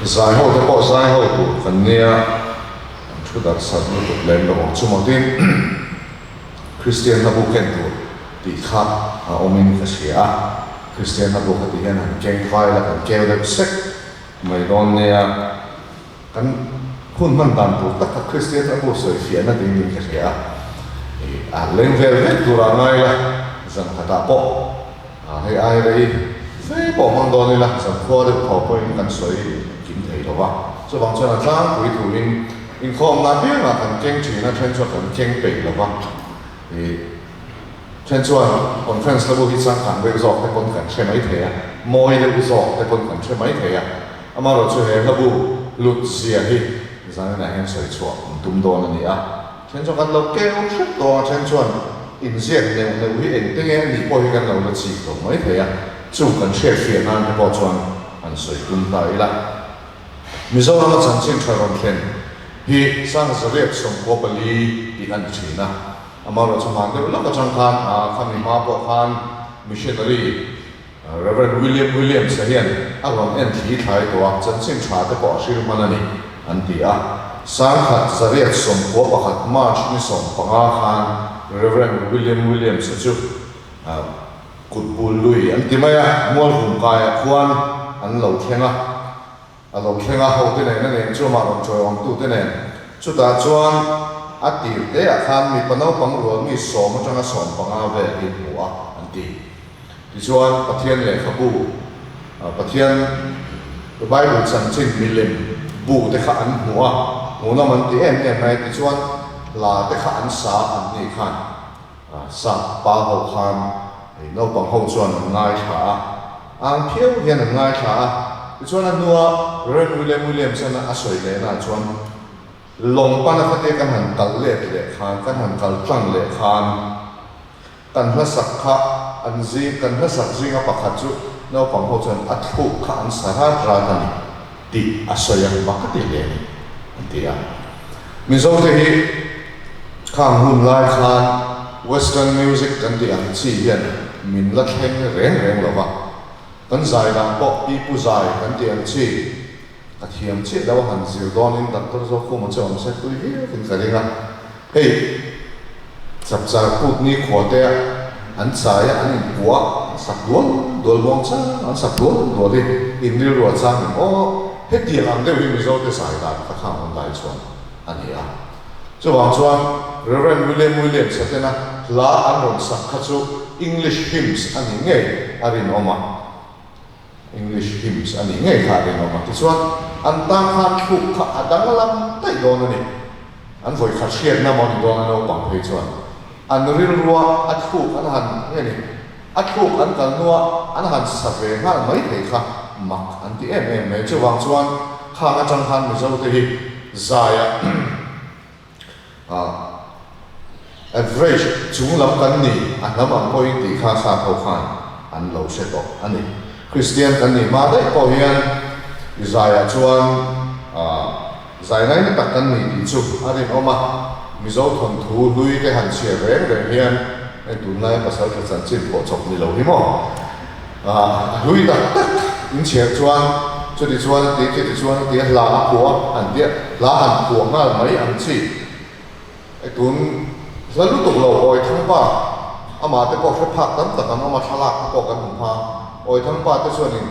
Zai ho te pawh zai ho tur kan nia, an thu darh sat lutuk lem lo ang chu maw tin Kristian hla bu ken tur tih kha a awmin ka hria a, Kristian hla bu kha ti hian han keng vai la kan keu deuh sek mai dawn nia, kan hun hman dan tur tak kha Kristian hla bu sawi fiahna tiin ka hria a, a leng vel vek turah ngai la zan khatah pawh. Hei ai rei fe pawh hmang dawn ila, zankhua deuh thaw pawhin kan sawi kim thei lo va. Chuvang chuan a tlangpui thuin inkhawmna apiangah kan keng thin a, then chuan kan keng peih lo va. Ih, then chuan conference level hi changkang deuh zawk te pawn kan hre mai thei a, mawi deuh zawk te pawn kan hre mai thei a. Amaherawhchu he hlabu lut zia hi zaninah hian sawi chhuah an tum dawn a ni a. Then chuan kan lo keu hrep tawng a, then chuan inziak neuh neuh hi engte nge a nih pawh hi kan lo la chik lo mai thei a, chung kan hriatfiah nan te pawh chuan han sawi tum ta ila. Mizorama chanchin tha rawn thlen hi 1994 tih a ni thin a, amaherawhchu hman deuh lawk atang khan khami hma pawh khan missionary Rev. William Williams-a hian a rawn en thli thlai tawh a, chanchin tha te pawh a hril hman a ni, an ti a. 1991 March ni 15 khan Rev. William Williams-a chu kut bul lui an ti mai a, Mualvum kaiah khuan an lo thleng a. A lo thleng a, hote nen a nen chu amah rawn chawiawmtute nen. Chutah chuan a tir teah khan mipa naupang rual mi sawm atanga 15 vel hi hmu a, an ti. Tichuan Pathian lehkhabu, Pathian Bible chanchin milem bu te kha an hmu a, hmuhnawm an ti em em mai. Tichuan hla te kha an sa an nih khan sap pa ho khan naupang ho chuan an ngaithla a. Ang phiau hian an ngaithla a, tichuan a hnua Rev. William Williamson-a a sawi lehnaah chuan lawng pana khatia kan han kal let leh khan, kan han kal tlang leh khan kan hlasak kha an zing, kan hlasak zinga pakhat chu naupang ho chuan a thluk kha an sa rat rat a ni tih a sawi a, mak a ti hle a ni an ti a. Mizote hi khang hun lai khan Western music kan tih ang chi hian min la thleng reng reng lo va, kan zai dan pawh pi pu zai kan tih ang chi ka thiam chiah lo a han zir dawnin Doctor Zokhuma chu awm se tui viauin ka ring a, hei chapchar kut ni khuatea an chai a an inpuah an sak dual dual muang chang an sak dual dual hi inrilruah chang in aw hetiang ang deuh hi Mizote zai dan kha khang hun lai chuan a ni a. Chuvang chuan Rev. William Williams a tena hla an rawn sak kha chu English hymns a nih ngei a rinawm a, English hymns a nih ngei kha a rinawm a. Tichuan an tan khan thluk kha a danglam daih dawn a ni. An vawikhat hriatna maw ni dawn a naupang phei chuan an rilrua a thluk an han nge ni, a thluk an kal hnua an han sa ve nghal mai thei kha mak an ti em em mai. Chuvang chuan khang atang khan Mizote hi Zaia average chung lam kan ni a hnam ang pawhin tih kha sap ho khan an lo hre tawh a ni. Kristian kan nih hma daih pawh hian i zaiah chuan zai ngaina tak kan ni tih chu a rinawm a, Mizo thawnthu hlui te han chhiar reng reng hian heng tunlaia pasaltha chanchin pawh chawp ni lo hi maw? A hlui tak tak in chhiar chuan chuti chuan a ti, chuti chuan a ti a, hla a phuah an tia, hla han phuah nghal mai ang chi. E tun hla lutuk lo Awithangpa amah te pawh hre phak tam tak an awm a, thlalak te pawh kan hmu hma. Awithangpa te chuanin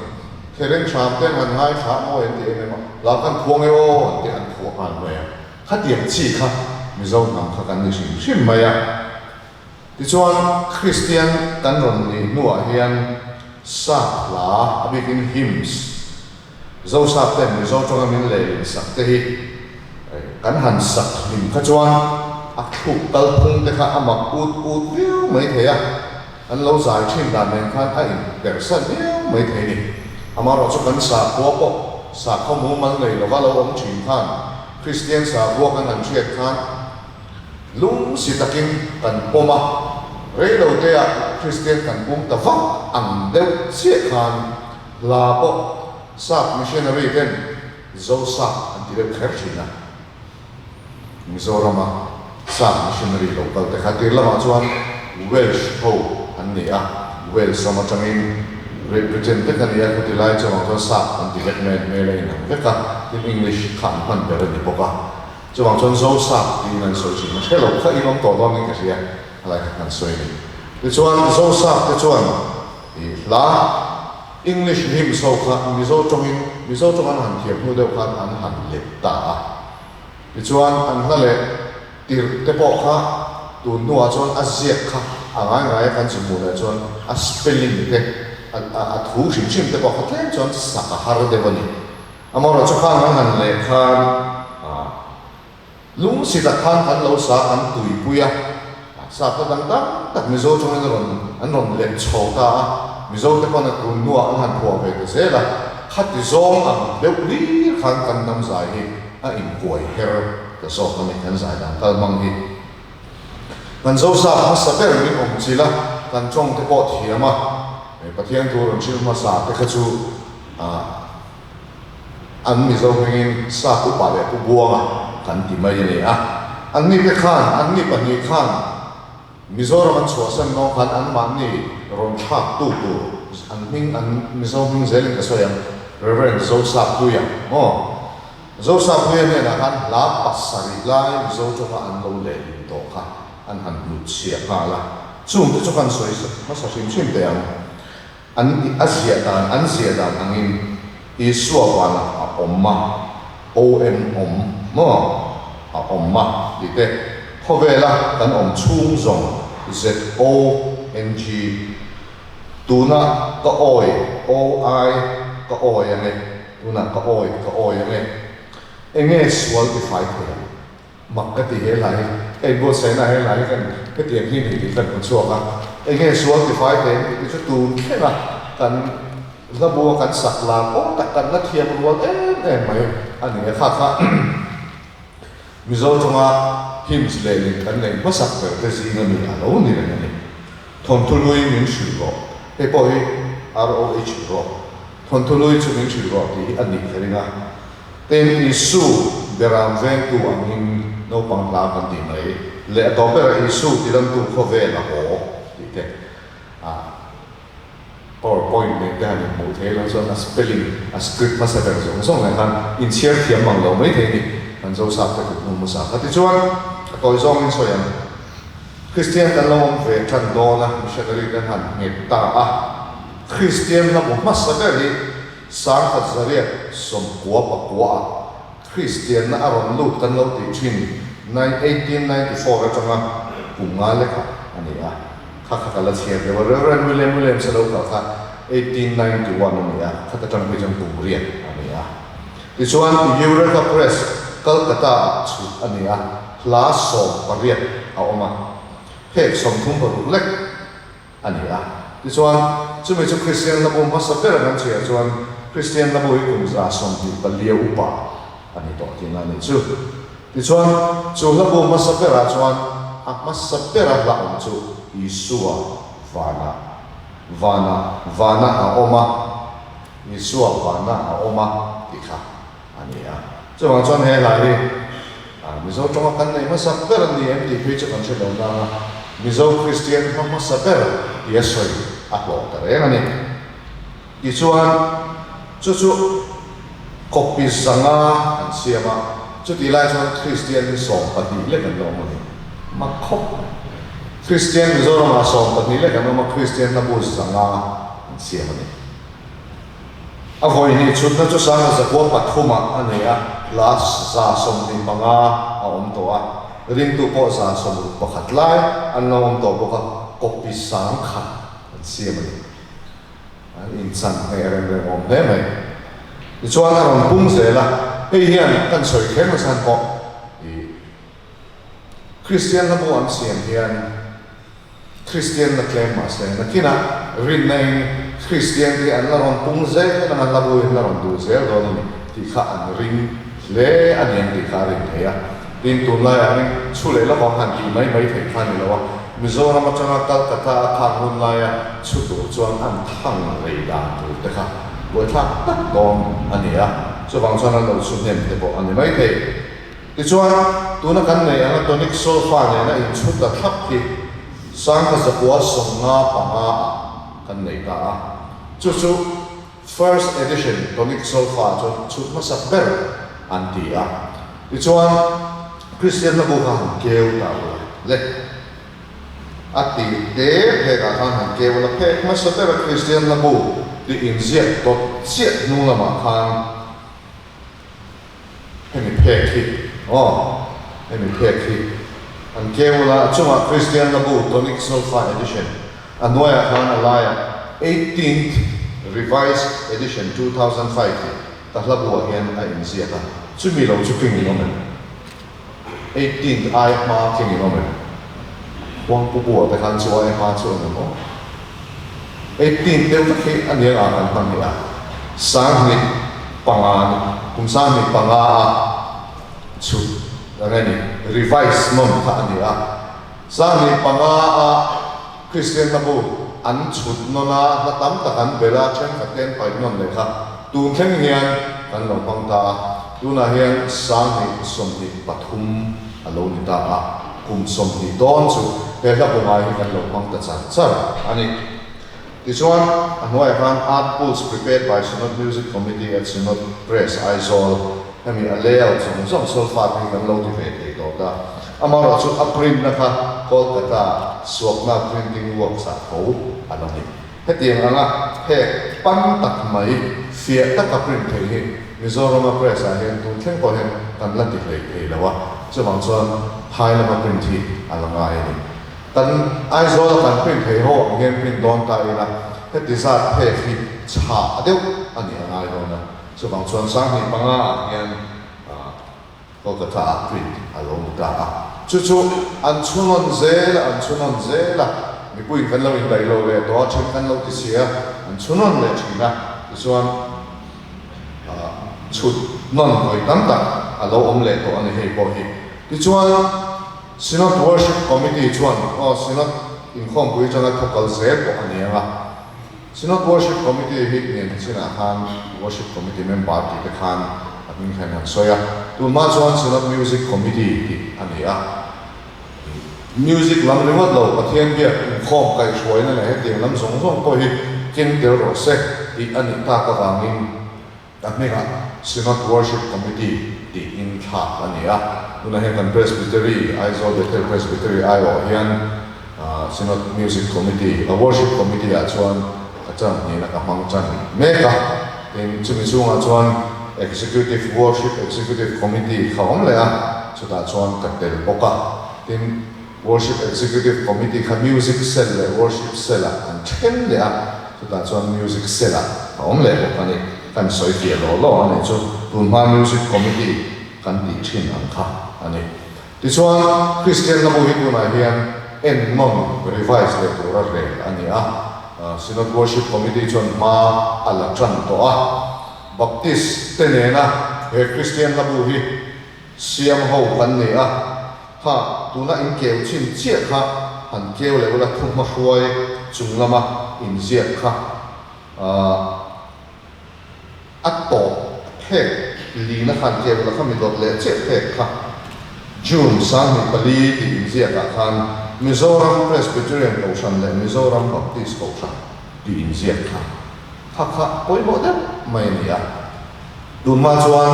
Thereng hram te an han ngaithla mawi an ti em em a, hla kan phuang e aw an ti an phuah nghal mai a. Khatiang chi kha Mizo hnam kha kan ni hrim hrim mai a. Tichuan, Kristian kan rawn nih hnuah hian sap hla, a bikin hymns, Zosap ten Mizo tawnga min leh insak te hi kan han sak hlim kha chuan a thluk kalphung te kha a mak ut ut viau mai thei a, an lo zai thin dan nen khan a inpersan viau mai thei ni. Amaherawhchu kan sakhua pawh sakhaw mumal nei lova lo awm thin khan Kristian sakhua kan han hriat khan, Lung si takin kan pawm a, reilo teah Kristian kan pum ta vak ang deuh chiah khan hla pawh sap missionary ten Zosap an ti deuh kher thin a. Mizorama sap missionary lo kal te kha tir lamah chuan Welsh ho an ni a, Wales ram atangin. Great Britain vek a ni a, chuti lai chungah chuan sap an ti vek mai a, hmel a inang vek a, tin English kha an hman ber a ni bawk a. Chuvang chuan Zosap tiin an sawi thin a, hre lo kha in awm tawh dawn in ka hria, helai kha kan sawi a ni. Tichuan Zosap te chuan ih hla English hymns ho kha Mizo tawngin, Mizo tawng an han thiam hnu deuh khan an han let ta a. Tichuan an hla leh tirh te pawh kha tun hnuah chuan a ziak kha a ngai ngai a kan chu hmuh leh chuan a spelling te a thu hrim hrim te pawh kha tlem chuan sak a har deuh a ni. Amaherawhchu khan an han leh khan lungsi tak khan kan lo sa kan tuipui a, sakhaw dang dang tak Mizo tawngin a rawn an rawn let chho ta a, Mizo te pawn a tun hnuah an han phuah ve ta zel a, khati zawng ang deuh hlir khan kan hnam zai hi a inkuai her ta zawk a ni, kan zai dan kal hmang hi. Kan Zosap hmasa ber min awm chilh a, kan tawng te pawh thiam a, Pathian thu rawn hrilh hmasa te kha chu an Mizo hmingin Sap upa leh Pu Buanga kan ti mai a ni a. Anni te khan, anni pahnih khan Mizoram an chhuahsan nawng khan anmahni rawn thlak tu tur an hming an Mizo hming zelin ka sawi ang, Rev. Zosappuia maw? Zosappuia hnenah khan hla pasarih lai Mizo tawnga an lo lehlin tawh kha an han hnutchhiah nghal a, chungte chu kan sawi hmasa hrim hrim teh ang. An a ziah dan an ziah dan angin Isua vanah a awm a, OM awm maw a awm a tih te, khawvela kan awm chhung zawng ZONG tuna ka awi OI ka awi ange tunah ka awi ka awi ange enge sual tifai thei ang. Mak ka ti he lai hi, ka inbuatsaihna he lai hi kan hetiang hi ni tih kan hmu chhuak a, enge sual tifai thei ang tih te chu tun thlenga kan hlabua kan sak lar aw tak kan la thiam rual em em mai a ni a, kha kha Mizo tawnga hymns lehlin kan neih hmasak ber te zinga mi a lo ni reng a ni. Thawnthu hlui min hrilh rawh, hei pawh hi ROH rawh, thawnthu hlui chu min hrilh rawh tih hi a nih ka ring a. Tin, Isu beram vengtu angin naupang hla kan tih mai leh a tawp berah Isu tilamtu khawvel a haw tih te a power point nen te han inhmuh thei lo chuan a spelling a script hmasa ber zawng zawng nen khan inchhiar thiam mang lo mai thei ni kan Zosap te kut hnu hmasa kha tichuan a tawi zawngin sawi ang Kristian kan lo awm ve tan dawn a missionary kan han nghet ta a Kristian hla bu hmasa ber hi Sangkhat zariat 94 ah Kristianna a rawn lut kan lo tih thin nine 1894 atanga kum nga lek ah a ni a, kha kha ka la chhiar deuh a, Rev. William Williams a lo kal kha 1891 a ni a, khat atang phei chuan kum riat a ni a. Tichuan Eureka Press, Calcutta ah chhut a ni a, hla 18 a awm a, phek 36 lek a ni a. Tichuan, chumi chu Kristian hlabu hmasa ber an chhiar chuan Kristian hlabu hi kum 24 upa a ni tawh tihna a nih chu. Tichuan, chu hlabu hmasa berah chuan a hmasa bera hla awm chu Isua vanah, vanah, vanah a awm a, Isua vanah a awm a tih kha a ni a. Chuvang chuan he hla hi Mizo tawnga kan neih hmasa ber a ni em tih phei chu kan hre lo nang a, Mizo Kristian hma hmasa ber tia sawi a hlawh ta reng a ni. Tichuan, chu chu copy zanga an siam a, chutih lai chuan Kristian hi 12 lek an la awm a ni. Mak khawp mai. Kristian Mizoramah 12 lek an awm a, Kristian hla bu zanga an siam a ni. A vawi hnih chhutna chu 1903 ah a nei a, hla 125 a awm tawh a, ringtu pawh 61 lai an lo awm tawh bawk a, copy 10,000 an siam a ni. An inchan hneh reng reng awm hle mai. Tichuan a rawn pung zel a, hei hian kan sawi kher nachhan pawh i Kristian hla pawh an siam hian, Kristian la tlem mahse nakinah rinna in Kristian te an la rawn pung zel ang a, hlabu in la rawn duh zel dawn a ni tih kha an ring hle a ni ang tih kha a rin theih a. Tin, tunlaiah hian chhu leh lamang han tih mai mai theih kha a ni lo a, Mizoram atanga Calcutta a khak hun laia chhu tur chuan an thang rei dan tur te kha buaithlak tak dawn a ni a, chuvang chuan an lo chhu hnem te pawh a ni maithei. Tichuan, tuna kan neih anga tonic solfa nena inchhut ta thlap hi 1995 ah kan nei ta a. Chu chu First Edition Tonic Solfa chuan chhut hmasak ber an ti a. Tichuan, Kristian hla bu kha han keu ta ula le. A ti te phekah khan han keu ula, phek hmasa bera Kristian hla bu tih inziak dawt chiah hnung lamah khan, Hemi phek hi aw, hemi phek hi an keu la, a chungah Kristian Labu Tonic Solfa Edition, a hnuaiah khan a laiah Eighteenth Revised Edition 2005 tih ka hla buah hian a inziak a, chumi lo chu keng in awm em? Eighteenth aia hma keng in awm em? Huangpu buah te khan chu aia hma chu awm em aw? Eighteenth deuh vek hi a nia ah kan hman hi a, 1005 ni, kum 1005 a chhut ang e ni, revise nawn kha a ni a, 1005 a Kristian hlabu an chhut nawn a, hla tam tak an belh a, thenkhat te an paih nawn leh kha tun thleng hian kan lo hmang ta a, tunah hian 2023 a lo ni ta a. Kum 20 dawn chu he hla bu ngai hi kan lo hmang ta char char a ni. Tichuan, a hnuaiah khan Art Pools prepared by Synod Music Committee at Synod Press, Aizawl, hemi a layout zawng zawng solfa te hi kan lo ti ve thei tawh ta. Amaherawh chu a print na kha Kolkata Swapna Printing Works ah tho a la ni. Hetiang anga phek pan tak mai fiah taka print thei hi Mizorama press ah hian tun thleng pawh hian kan la ti hlei thei lo a, chuvang chuan phai lama print hi a la ngai a ni. Kan Aizawl a kan print thei ho ang hian print dawn ta ila heti zat phek hi chhah deuh a nih a ngai dawn a, chuvang chuan 1005 ah hian Kolkata ah print a lo ni ta a, chu chu an chhunawn zel a, an chhunawn zel a, mipuiin kan lo indaih lo leh tawh a, then kan lo ti si a, an chhunawn leh thin a, tichuan chhut nawn vawi tam tak a lo awm leh tawh a ni hei pawh hi. Tichuan Synod Worship Committee chuan aw Synod inkhawmpui atanga thawkal zel pawh a ni ang a, Synod Worship Committee hi ngen chinah khan Worship Committee member tih te khan a hming hian han sawi a, tunhma chuan Synod Music Committee tih a ni a. Music lam ringawt lo, Pathian biak inkhawm kaihhruaina leh hetiang lam zawng zawng pawh hi keng tel rawh se tih a nih tak avangin a hmingah Synod Worship Committee tiin thlak a ni a. Tunah hian kan Presbytery, Aizawl Bethel Presbytery aiawh hian Synod Music Committee, a Worship Committee ah chuan ka chan hnihna ka hmang chan mek a. Tin, chumi chungah chuan Executive Worship Executive Committee kha awm leh a, chutah chuan ka tel bawk a. Tin, Worship Executive Committee kha Music Cell leh Worship Cell ah an then leh a, chutah chuan Music Cell ah ka awm leh bawk a ni. Kan sawi fiah law law a nih chu, tunhma Music Committee kan tih thin ang kha a ni. Tichuan, Kristian hlabu hi tunah hian ennawn, revise, leh tura rel a ni a. Synod Worship Committee chuan hma a la tan tawh a. Baptist te nena he Kristian hlabu hi siam ho kan ni a. Kha, tuna in keu chin chiah kha han keu leh ula thuhma hruai chung lama inziak kha. A tawp phek lina khan keu la kha mi dawt leh chiah phek kha June 2004 tih inziakah khan Mizoram Presbyterian Kohhran leh Mizoram Baptist Kohhran tih inziak kha kha kha pawimawh deuh mai a ni a. Tunhma chuan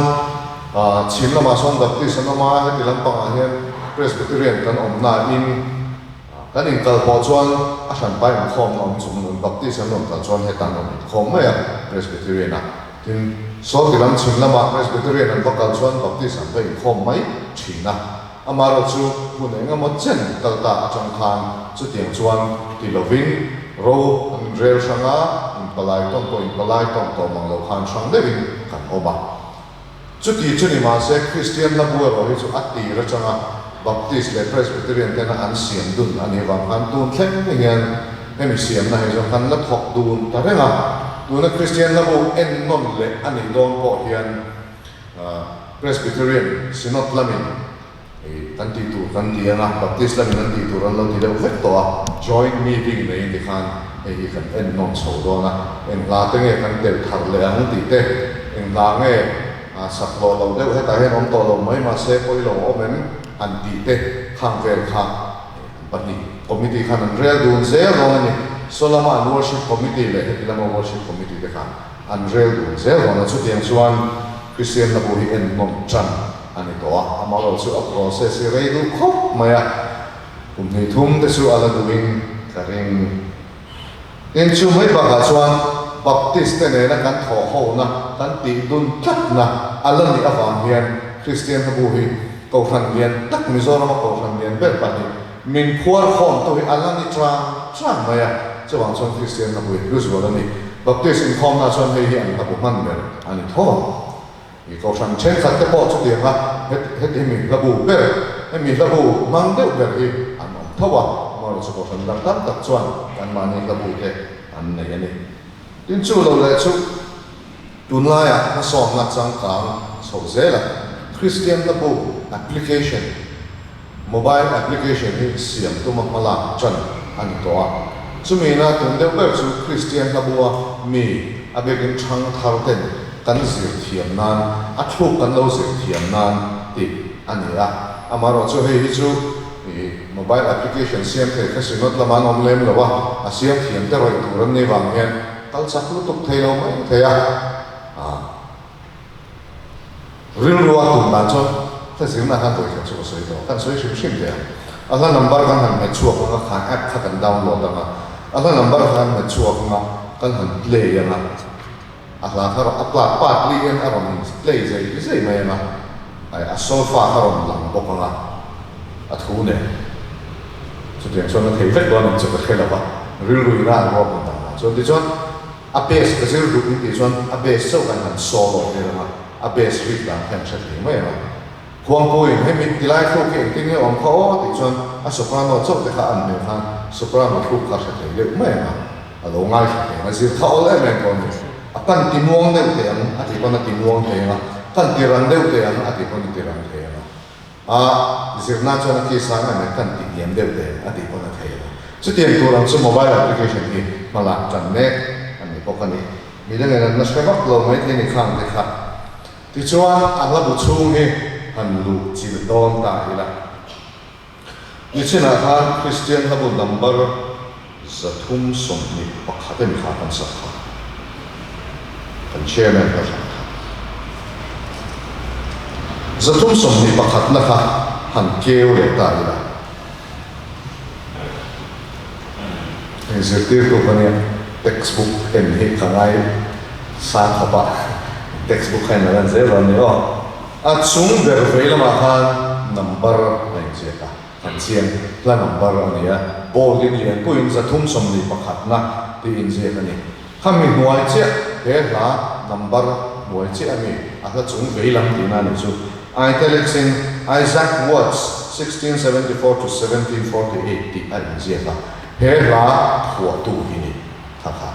chhim lamah sawn Baptist an awm a, heti lampangah hian Presbyterian kan awm nain, Kan inkal pawh chuan a hranpa inkhawmna awm chung nun Baptist an rawn kal chuan hetah an rawn inkhawm mai a, Presbyterian ah. Tin, Sawti lam chhim lamah Presbyterian an va kal chuan Baptist an va inkhawm mai thin a. Amaherawhchu hun eng emaw chen kal ta atang khan chutiang chuan ti lovin ro an inrel hrang a, inpalai tawn pawh inpalai tawn tawh mang lo khan hrang deuhin kan awm a. Chuti chu ni mahse, Kristian hla bu erawh hi chu a tir atanga Baptist leh Presbyterian tena an siam dun a nih vang khan tun thleng hian hemi siamna hi chuan kan la thawk dun ta reng a. Tuna Kristian hla bu ennawn leh a nih dawn pawh hian Presbyterian Synod lamin I kan tih tur kan ti ang a, Baptist lamin an tih tur an lo ti deuh vek tawh a, joint meeting neiin tikhan hei hi kan en nawm chho dawn a, eng hla te nge kan telh thar leh ang tih te, eng hla nge sak hlawh lo deuh hetah hian awm tawh lo mai mahse pawi lo awm em han tih te khang vel kha an pahnih committee khan an rel dun zel dawn a ni. Saw lama an Worship Committee leh heti lama Worship Committee te khan an rel dun zel dawn a, chutiang chuan Kristian hlabu hi en nawm tan a ni tawh a, amaherawh chu a process hi rei duh khawp mai a, kum hnih thum te chu a la duhin ka ring. Tin, chu mai bakah chuan Baptist te nena kan thawh hona, kan tih dun tlatna a la nih avang hian Kristian hlabu hi Kohhran lian tak Mizorama Kohhran lian ber pahnih min phuar khawmtu hi a la ni chang chang mai a, chuvang chuan Kristian hlabu hi hlu zual a ni. Baptist inkhawmna chuan hei hi an hlabu hman ber a ni tho ang. I Kohhran thenkhat te pawh chutianga heti hemi hlabu ber, hemi hlabu hmang deuh ber hi an awm tho a, amaherawhchu chu Kohhran dang tam tak chuan kan mahni hlabu te an nei a ni. Tin chu lo leh chu tunlaiah hmasawnna changkang chhoh zela Kristian hlabu application, Mobile application hi siam tuma hmalak ṭan a ni tawh a, chumina tum deuh ber chu Kristian hlabua mi a biakin ṭhang thar ten kan zir thiam nan, a thluk kan lo zir thiam nan tih a ni a. Amaherawh chu hei hi chu mobile application siam thei kha Synod lama an awm lem lo a, a siam thiam te rawih tur an nih vang hian kal chak lutuk thei lo mai thei a. Rilru a tum dan chuan ka zirna khan vawikhat chu ka sawi tawh, kan sawi hrim hrim teh ang. A hla number kan han hmet chhuak ang a, kha app kha kan download ang a, a hla number kha kan hmet chhuak ang a, kan han play ang a, a hla kha a part part li hian a rawn play zei zei mai ang a, ai a solfa kha rawn lang bawk ang a, a thu nen. Chutiang chuan a thei vek dawn em chu ka hre lo va, rilru ina an ruahman dan lah chuan tichuan, A bass ka zir duh in tih chuan a bass chauh kan han solo tir ang a, a bass rik dan hian hre thei mai ang a. Khuangpuiin hemi tilai thluk hi engtin nge awm kha aw tih chuan a soprano chauh te kha an hmel khan soprano thluk kha hre thei deuh mai ang a, a lo ngaithla thei ang a, zir kha awl em em pawh a ni. A kan ti muang deuh teh ang a tih pawn a ti muang thei ang a, kan ti ran deuh teh ang a tih pawn a ti ran thei ang a. A zirna chuan a khi sang em em kan ti hniam deuh teh a tih pawn a thei lo. Chutiang tur ang chu mobile application hi hma lak tan mek a ni bawk a ni. Mi dangin an la hre vak lo mai thei ni khang te kha. Tichuan a hla bu chhung hi han luh chilh dawn ta ila. Nichinah khan Kristian hla bu number 321 emi kha kan sak kha. Kan chairman hla thlan kha. 321 na kha han keu leh ta ila. Heng zirtirtu ka nia textbook en hi ka ngai sang khawp a, textbook kha en a lan zel dawn a ni aw. A chung ber vei lamah khan number a inziak a. Kan chiang hla number a ni a, bold in lian puiin 321 na tih inziak a ni. Khami hnuai chiah he hla number hnuai chiah a mi, a hla chung vei lam tihna a nih chu. Italics in Isaac Watts 1674 to 1748 tih a inziak a, he hla phuahtu hi ni kha kha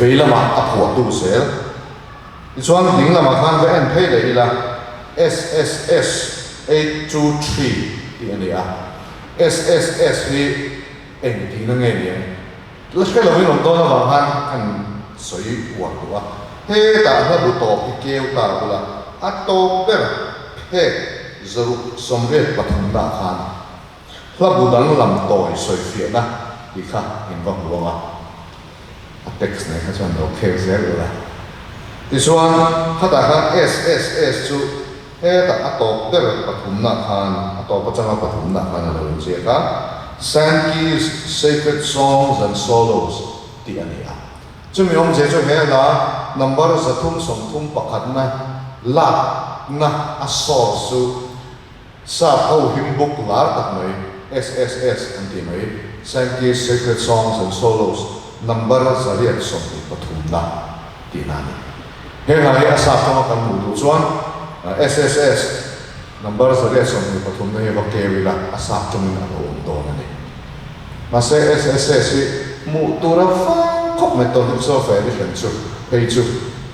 vei lamah a phuahtu zel. Tichuan ding lamah khan va en phei leh ila SSS 823 tih a ni a, SSS hi eng tihna nge ni ang? La hre lovin awm dawn avang khan kan sawi uar duh a, hetah hla bu tawp hi keu ta bula a tawp ber phek 683 nah khan hla bu danglam tawi sawifiahna tih kha in va hmu ang a. A text nen kha chuan lo khel zel ula. Tichuan, khatah khan SSS chu hetah a tawp ber pathumna khan, a tawp atanga pathumna khan a lo inziak a, Sankey's Sacred Songs and Solos tih a ni a. Chumi awmzia chu he hla number 331 lakna a source chu Sap ho him book lar tak mai, SSS an tih mai, Sankey's Sacred Songs and Solos number 823 na tihna a ni. He hla hi a sap tanga kan hmuh duh chuan SSS number 823 na hi va keu ila a sap tawngin a lo awm dawn a ni. Mahse SSS hi hmuh tur a vang khawp mai tawh hlim Solfa Edition chu phei chu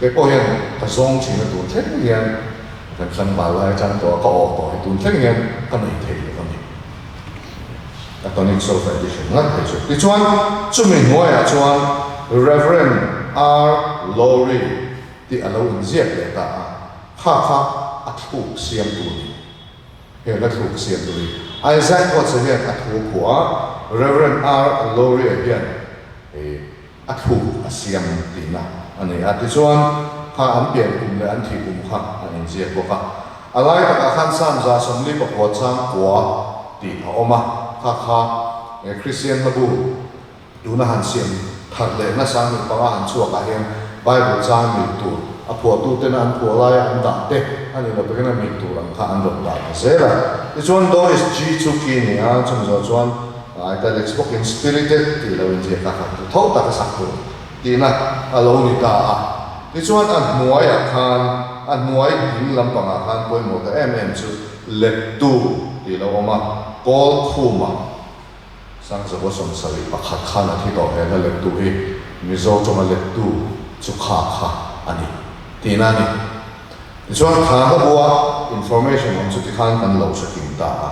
kei pawh hian ka zawng thin a tun thleng hian Kan tlangval lai atang tawh a ka awh tawh hi tun thleng hian ka nei thei lo a ni. A tonic solfa edition ngat thei chu. Tichuan chumi hnuaiah chuan Rev. R. Lowry tih a lo inziak leh ta a, kha kha a thluk siamtu a ni. He hla thluk siamtu hi Isaac Watts-a hian a thu phuah a, Rev. R. Lowry-a hian. Hei a thluk a siam tihna a ni a. Tichuan, kha an pian kum leh an thih kum kha a inziak bawk a. A lai takah khan Psalm 149 chang kua tih a awm a, kha kha Kristian hlabu tuna han siam thar leh nasa 25 han chhuakah hian Bible chang mil tur a phuahtutena an phuah laia an dah te a ni lo takin a mil tur ang kha an rawn dah ta zel a. Tichuan, Doris G. Chu ki a ni a, chumi zawh chuan Italics bawkin spirited tih lo inziak a khat tho taka sak tur tihna a lo ni ta a. Tichuan a hnuaiah khan a hnuai ding lampangah khan pawimawh ta em em chu lettu tih lo awm a, Kawl Khuma Sangzava 71 khan a thi tawh he hla lettu hi Mizo tawnga lettu chu kha kha a ni tihna a ni. Tichuan kha hla bua information awm chu tikhan kan lo hre kim ta a.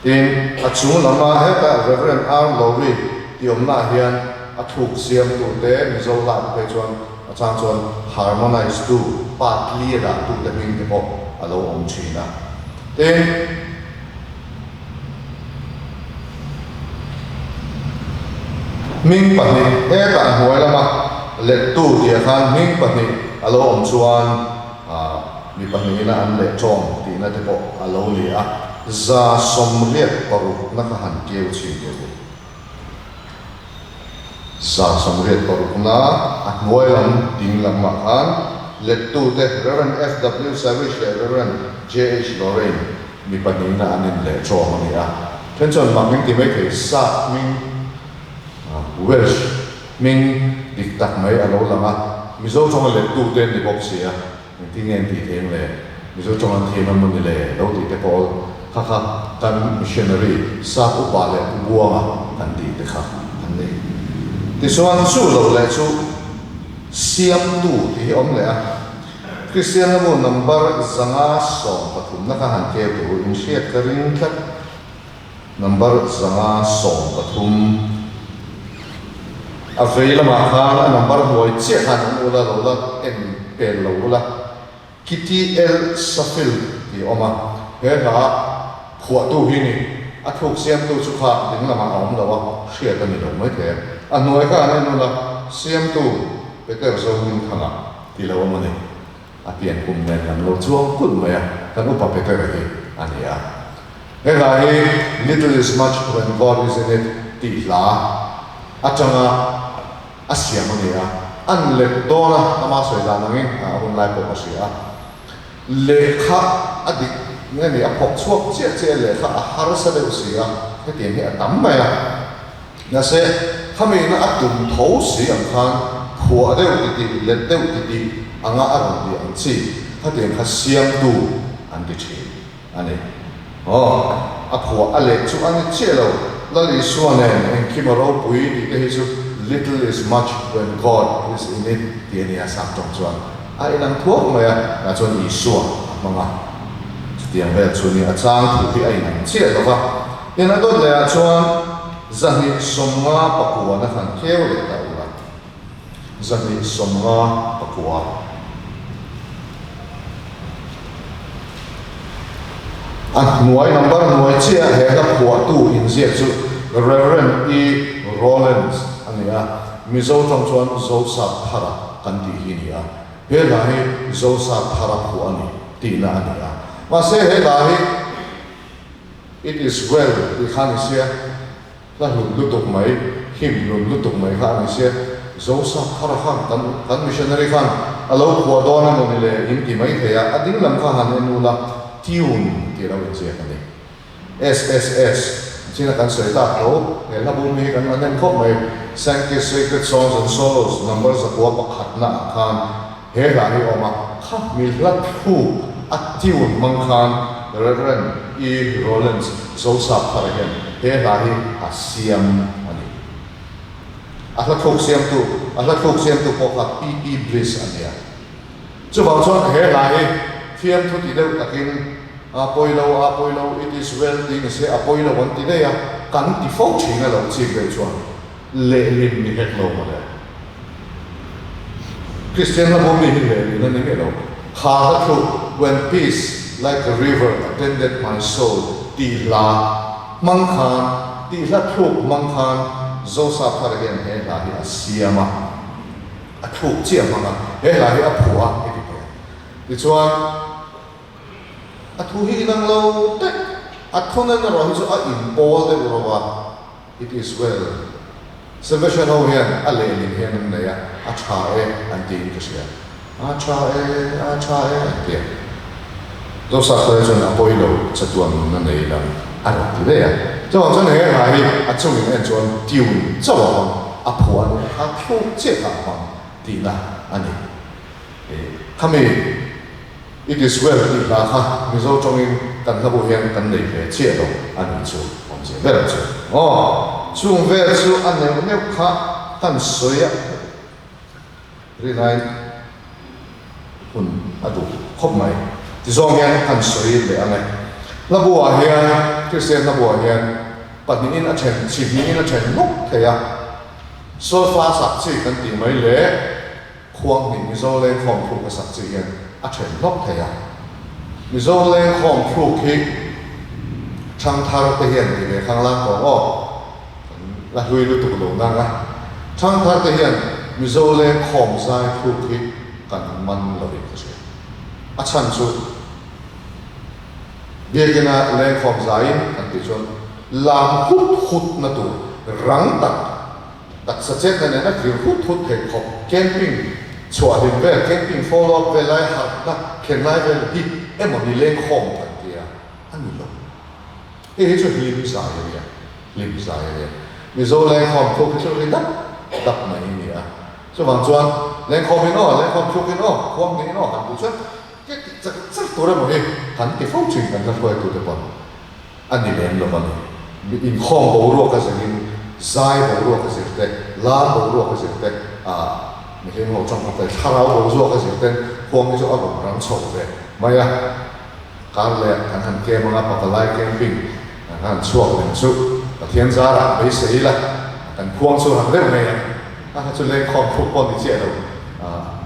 Tin, a chung lama heta Rev. R. Lowry tih awmnaah hian a thluk siamtute Mizo hlate phei chuan a chang chuan harmonize tu, part li a dahtute hming te pawh a lo awm thin a. Tin, hming pahnih hetah hnuai lama lettu tihah khan hming pahnih a lo awm chuan, Mi pahnihina an leh ṭawng tihna te pawh a lo ni a, 186 kha han keu chhin teh u. 186 a hnuai lam ding lamah khan lettute Rev. FW Savage leh Rev. JH Lorraine mi pahnihina an inleh ṭawng a ni a. Then chuan mak min ti maithei, Sap hming Welsh hming dik tak mai a lo lang a, Mizo ṭawnga lettute an ni bawk si a. Engtin nge an tih theih ang le? Mizo tawng an thiam emaw ni le? Lo tih te pawl kha kha kan missionary sap upa leh pu Buanga kan tih te kha an ni. Tichuan chu lo leh chu Siamtu tih hi awm leh a. Kristian hlabu number 513 na kha han keu tur in hriat ka ring tlat. Number 513 a vei lamah khan a number hnuai chiah khan an ula lo la en pel lo ula Kitty L Safil tih a awm a, he hla phuahtu hi ni, a thluk siamtu chu kha ding lamah a awm lo a, hriat a ni lo maithei a, a hnuai kha an en ula siamtu Peter Zohmingthanga ti lo awm a ni. A pian kum nen lam lo chuang kulh mai a, kan upa Peter hi a ni a. He hla hi Little is much when God is in it tih hla atanga a siam a ni a, an let dawn a, ama sawi dan angin a hun lai pawh ka hria a. Lehkha a dik nge ni, a phawk chhuak chiah chiah a, lehkha a harsa deuh si a, hetiang hi a tam mai a. Mahse, khamiina a tum tho si ang khan phuah deuh titih, let deuh titih anga a rawn tih ang chi khatiang kha siamtu an ti thin a ni. Aw, a phuah a leh chu a ni chiah lo. Lal Isua nen engkim a ropui tih te hi chu little is much when God is in it tih a ni a, sap tawng chuan a inang thuak mai a, tah chuan Isua a hmang a. Chutiang vel chu ni a chang thu hi a inang chiah lo va. Tin, a dawt lehah chuan 259 na han keu leh ta ula, 259. A hnuai number hnuai chiah he hla phuahtu inziak chu Rev. E. Rowlands a ni a, Mizo tawng chuan Zosap Thara kan tih hi a ni a, he hla hi Zosap Thara phuah a ni tihna a ni a. Mahse he hla hi. It is well tih kha a ni sia, hla hlun lutuk mai, him hlun lutuk mai kha a ni sia, Joseph Thara khan kan kan missionary khan a lo phuah dawn emaw ni le in ti mai thei a, a ding lam kha han en ula tune tih a lo inziak a ni. SSS chin a kan sawi tak tho, he hla bum hi kan la nem khawp mai, Sankey Sacred Songs and Solos number 101 na ah khan He hla hi awm a, kha mi hla thluk a tune hmang khan Rev. E. Rowlands Zosap thar hian he hla hi a siam a ni. A hla thluk siamtu, a hla thluk siamtu pawh kha PP Bliss a nia. Chuvang chuan he hla hi fiamthu ti deuh takin a pawi lo, a pawi lo, it is well tih ni se a pawi lo an ti daih a, kan ti fo thin a lo chik deuh chuan. Lehlin ni hek lo mawle. Kristian hla bawm mi hi lehlin a ni ngei lo. Kha hla thluk When peace like a river attended my soul tih hla hmang khan, tih hla thluk hmang khan. Zosapthara hian he hla hi a siam a, a thluk chiah hmang a, he hla hi a phuah a i ti thei a. Tichuan, a thu hi inang lo daih, a thunen erawh hi chu a inpawl deuh ro a. It is well. Salvation ho hian a lehling hian an nei a, a tha e an tiin ka hria. A tha e, a tha e an ti a. Zosakhlai chuan a pawi lo chatuan nunna nei lam a rawn ti daih a. Chuvang chuan he hla hi a chungin en chuan tune chauh a hmang, a phuah a nih kha thluk chiah kha a hmang tihna a ni. Khami It is well tih hla kha Mizo tawngin kan hlabu hian kan nei ve chiah lo a nih chu awmzia ber chu. Aw, chung vel chu a neuh neuh kha kan sawi a rinai hun a duh khawp mai. Tizawng hian kan sawi leh ang e. Hlabu-ah hian, Kristian hlabu-ah hian pahnihin a then, chi hnihin a then nuk thei a. Solfa sak chi kan tih mai leh. Khuang hnih Mizo lengkhawm thluk a sak chi hian a then hlawk thei a. Mizo lengkhawm thluk hi Thangthar te hian ti ve khang lang tawh aw, kan la hlui lutuk lo nang a. Thangthar te hian Mizo lengkhawm zai thluk hi kan man lo in ka hria. A chhan chu Biakina lengkhawm zaiin kan tih chuan lam hut hut na tur rang tak Taksa chetna nena vir hut hut thei khawp camping chhuah hlim vel, camping follow up vel lai harhna thlen lai vel hi emaw ni lengkhawm kan ti a, a ni lo. Hei hi chu hlim zai a nia, hlim zai a nia. Mizo lengkhawm thluk hi chu ri dap dap mai a ni a. Chuvang chuan lengkhawm in aw, lengkhawm thluk in aw, khuang hnih in aw han tih chuan ke tih char char tur emaw hi kan ti fo thin kan hla hruaitute pawn. A ni lem lo a ni. Mi inkhawm boruak a zirin, zai boruak a zir te, lar boruak a zir te, ah mihring ho tawng te, thlarau boruak a zir ten khuang hi chu a rawn rang chho ve mai a. Kar leh kan han kem anga patalai camping kan han chhuak reng chu Pathian zarah beisei ila kan khuang chu rang deuh ngei ang. A kha chu lengkhawm thluk pawh ni chiah lo,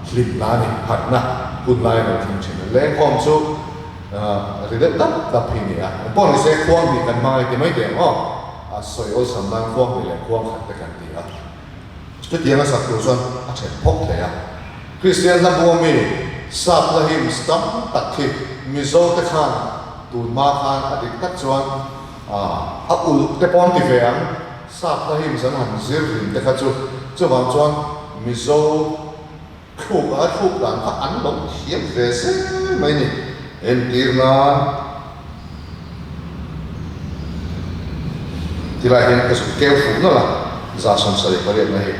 hlimna a ni, harhna hun lai a lo thleng thin a. Lengkhawm chu. Ri deuh dap dap hi ni a. Engpawh ni se khuang hnih kan hmang a ti mai teh ang aw. A sawi awlsam nan khuang hnih leh khuang khat te kan ti a. Chutiang a sak tur chuan a then phawk thei a. Kristian hla bua mi sap hla hymns tam tak khi Mizo te khan tun hma khan a dik tak chuan a ulh te pawh an ti ve ang. Sap hla hymns an han zir rim te kha chu chuvang chuan Mizo Thluk a thluk dan kha an lo thiam ve zel mai ni. Entir nan tilai hian ka zuk keu fuh nawlh a, 78 na hi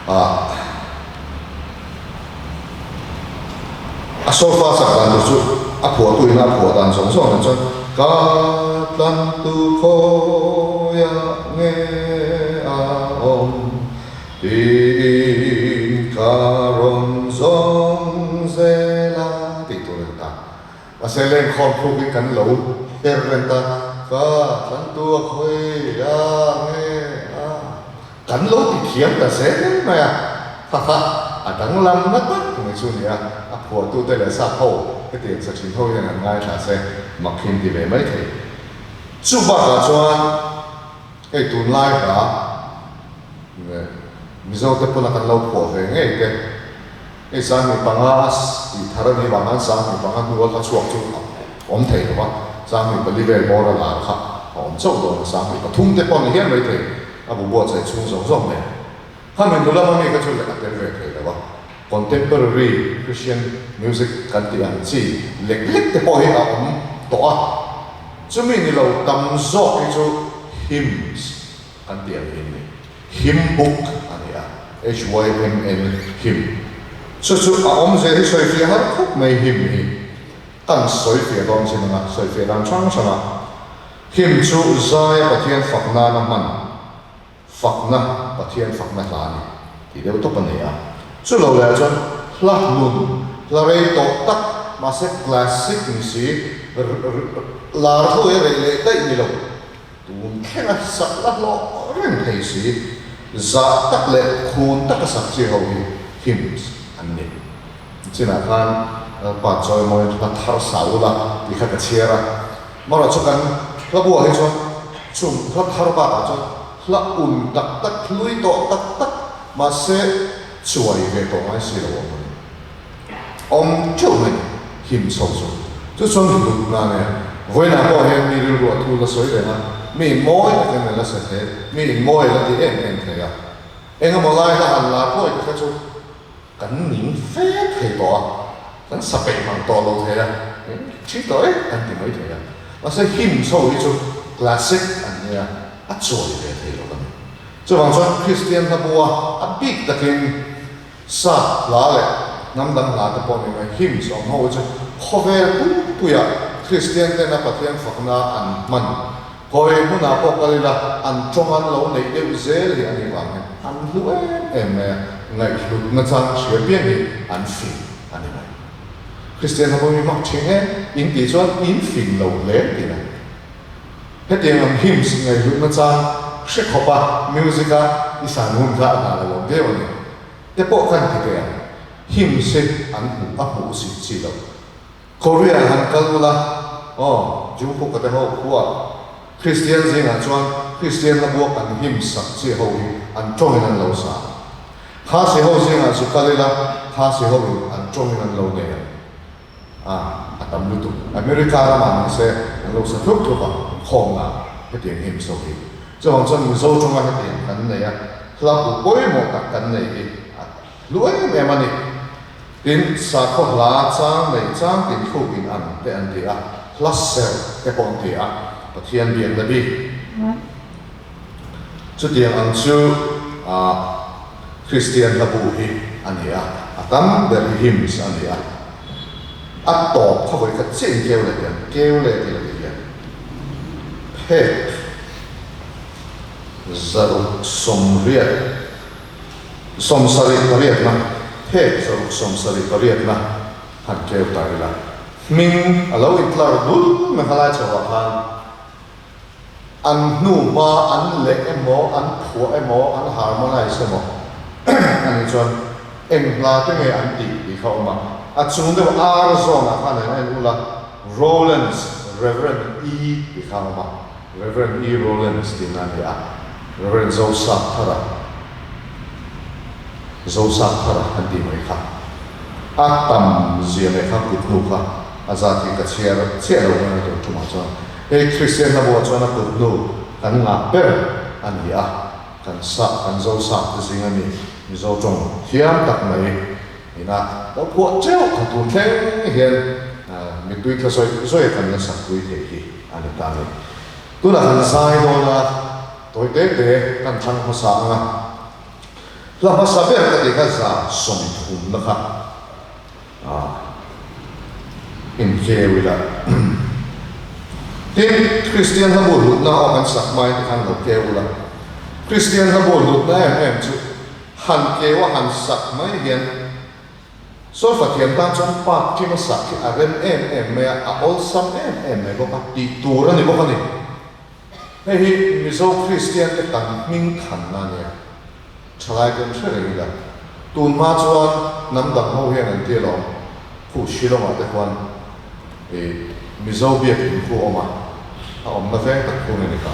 ah a solfa sak dan tur chu a phuahtu in a phuah dan zawng zawng nen chuan ka tlantu khawiah nge a awm. Tiin ka rawn zawng zel a tih tur a ni ta. Mahse lengkhawm thluk in kan lo her reng ta, ka tlantu a khawi a nge a kan lo ti thiam ta zel mai a, kha kha a danglam na tak mai chu nia, a phuahtute leh sap ho hetiang sa thin ho hian an ngaithla se mak hi an ti ve mai thei. Chu bakah chuan hei tunlai hla. Mizo te pawn a kan lo phuah ve ngei te, hei 15 tih thar a nih vang khan 15 hnu a hla chhuak chu a awm thei lo va, 14 vel bawr a lar kha a awm chauh dawn a, 13 te pawh ni hial mai thei a bu buatsaih chhung zawng zawng nen. Khami hnu lama mi kha chu a tel ve thei lo va, contemporary Christian music kan tih ang chi lek lek te pawh hi a awm tawh a, chumi ni lo tam zawk hi chu hymns Kan tih ang hi ni. Hymn book a ni a, HYMN hymn. Chu chu a awmzia hi sawifiah har khawp mai hymn hi. Kan sawifiah dawn chin anga sawifiah dan hrang hrang a. Hymn chu Zaia Pathian fak nana hman, fakna, Pathian fakna hla a ni tih deuh tawp a ni a. Chu lo leh chuan hla hnun, hla rei tawh tak, mahse classic ni si, lar hluai rei leh daih ni lo. Tun thlenga sak la hlawh reng thei si, zah tak leh khun taka sak chi ho hi hymns an ni. Chinah khan Lalpa chawimawi hla thar sa ula tih kha ka chhiar a, marawh chu kan hla buah hi chuan chung hla thar bakah chuan Hla un tak tak, hlui tawh tak tak, mahse chuai ve tawh ngai si lo awm a ni. Awm teuh mai ni, him chho chu. Chu chuan hlutna a nia. Vawiinah pawh hian mi rilru a thu la sawi reng a, mi in mawi takin a la sa thei, mi in mawi a la ti em em thei a. Engemaw lai hla han lar pawh i kha chu Kan ning fe thei tawh a, kan sa peih mang tawh lo thei a, thi tawh e kan ti mai thei a. Mahse hymns ho hi chu classic an nia, a chuai ve thei lo a ni. Chuvang chuan Kristian hla bua a bik takin sap hla leh hnam dang hla te pawh ni mai hymns awm ho hi chu khawvel pumpuiah Kristian tena Pathian fakna an hman Khawi hmunah pawh kal ila an tawng an lo neih deuh zel hi a nih vang hian an hlu em em mai a, ngaihhlut nachang hria piang hi an fing a ni mai. Kristian ho pawh hi hmak thin em in tih chuan in fing lo hle tih a ni. Hetiang ang hymns ngaihhlut nachang hre khawpa music a i san hun kha a hna lo awm viau a ni. Te pawh khan ti teh ang, hymns hi an hmuh a hmuh zin chi loh. Korea han kal ula aw, Jungkook-a te ho khuaa Kristian zingah chuan Kristian hla buak an him sak chi ho hi an tawngin an lo sa. Khasi ho zingah zu kal ila Khasi ho in an tawngin an lo nei ang. A, a tam lutuk. America ramah ni se an lo sa thlup thlup a, inkhawmna hetiang him so hi. Chuvang chuan Mizo tawnga hetiang kan nei a, hla bu pawimawh tak kan nei hi a hlu em em a ni. Tin, sakhaw hla chang nei chang tin thluk in ang te an ti a, hla serh te pawh an ti a, Pathian biakna bik. Chutiang ang chu ah Kristian hla bu hi a ni a, a tam ber hi hymns a ni a. A tawp kha vawi khat chiah in keu leh tiang, keu leh tih la ti hian phek 680. 78na, phek 678na han keu ta ila. Hming a lo intlar dul mai kha lai chhoah khan an hnu hma an leh emaw, an phuah emaw, an harmonize emaw a nih chuan eng hla te nge an tih tih kha a awm a. A chung deuh ar zawnah khan an en ula Rowlands Reverend E tih kha a awm a. Rev. E. Rowlands tihna a ni a, Rev. Zosapthara, Zosapthara kan tih mai kha a tam zia leh kha kut hnu kha a zat hi ka chhiar chiah lo mai a tur tumah chuan hei Kristian hla buah chuan a kut hnu kan ngah ber a ni a, kan sap kan Zosap te zing a ni Mizo tawng thiam tak mai ina lo phuah teuh kha tur thleng hian mittui tla zawih zawih a kan la sak pui thei hi. A ni ta ni. Tunah kan zai dawn a, tawi te te kan thlang hmasa ang a. Hla hmasa ber ka tih kha 130 na kha a inkeu ila. Tin, Kristian hla bul hlutna aw kan sak hmain te khan lo keu ula. Kristian hla bul hlutna em em chu han keu a han sak mai hian Solfa thiam tan chuan part ṭim a sak hi a rem em em mai a, a awlsam em em mai bawk a, tih tur a ni bawk a ni. Hei hi Mizo Kristian te kan hming thanna a nia. Ṭhalai te an hre reng ila. Tun hma chuan hnam dang ho hian an ti alawm, khu Shillong-ah te khuan i Mizo biakin khu awm a, a awmna veng tak khu nge ni ta?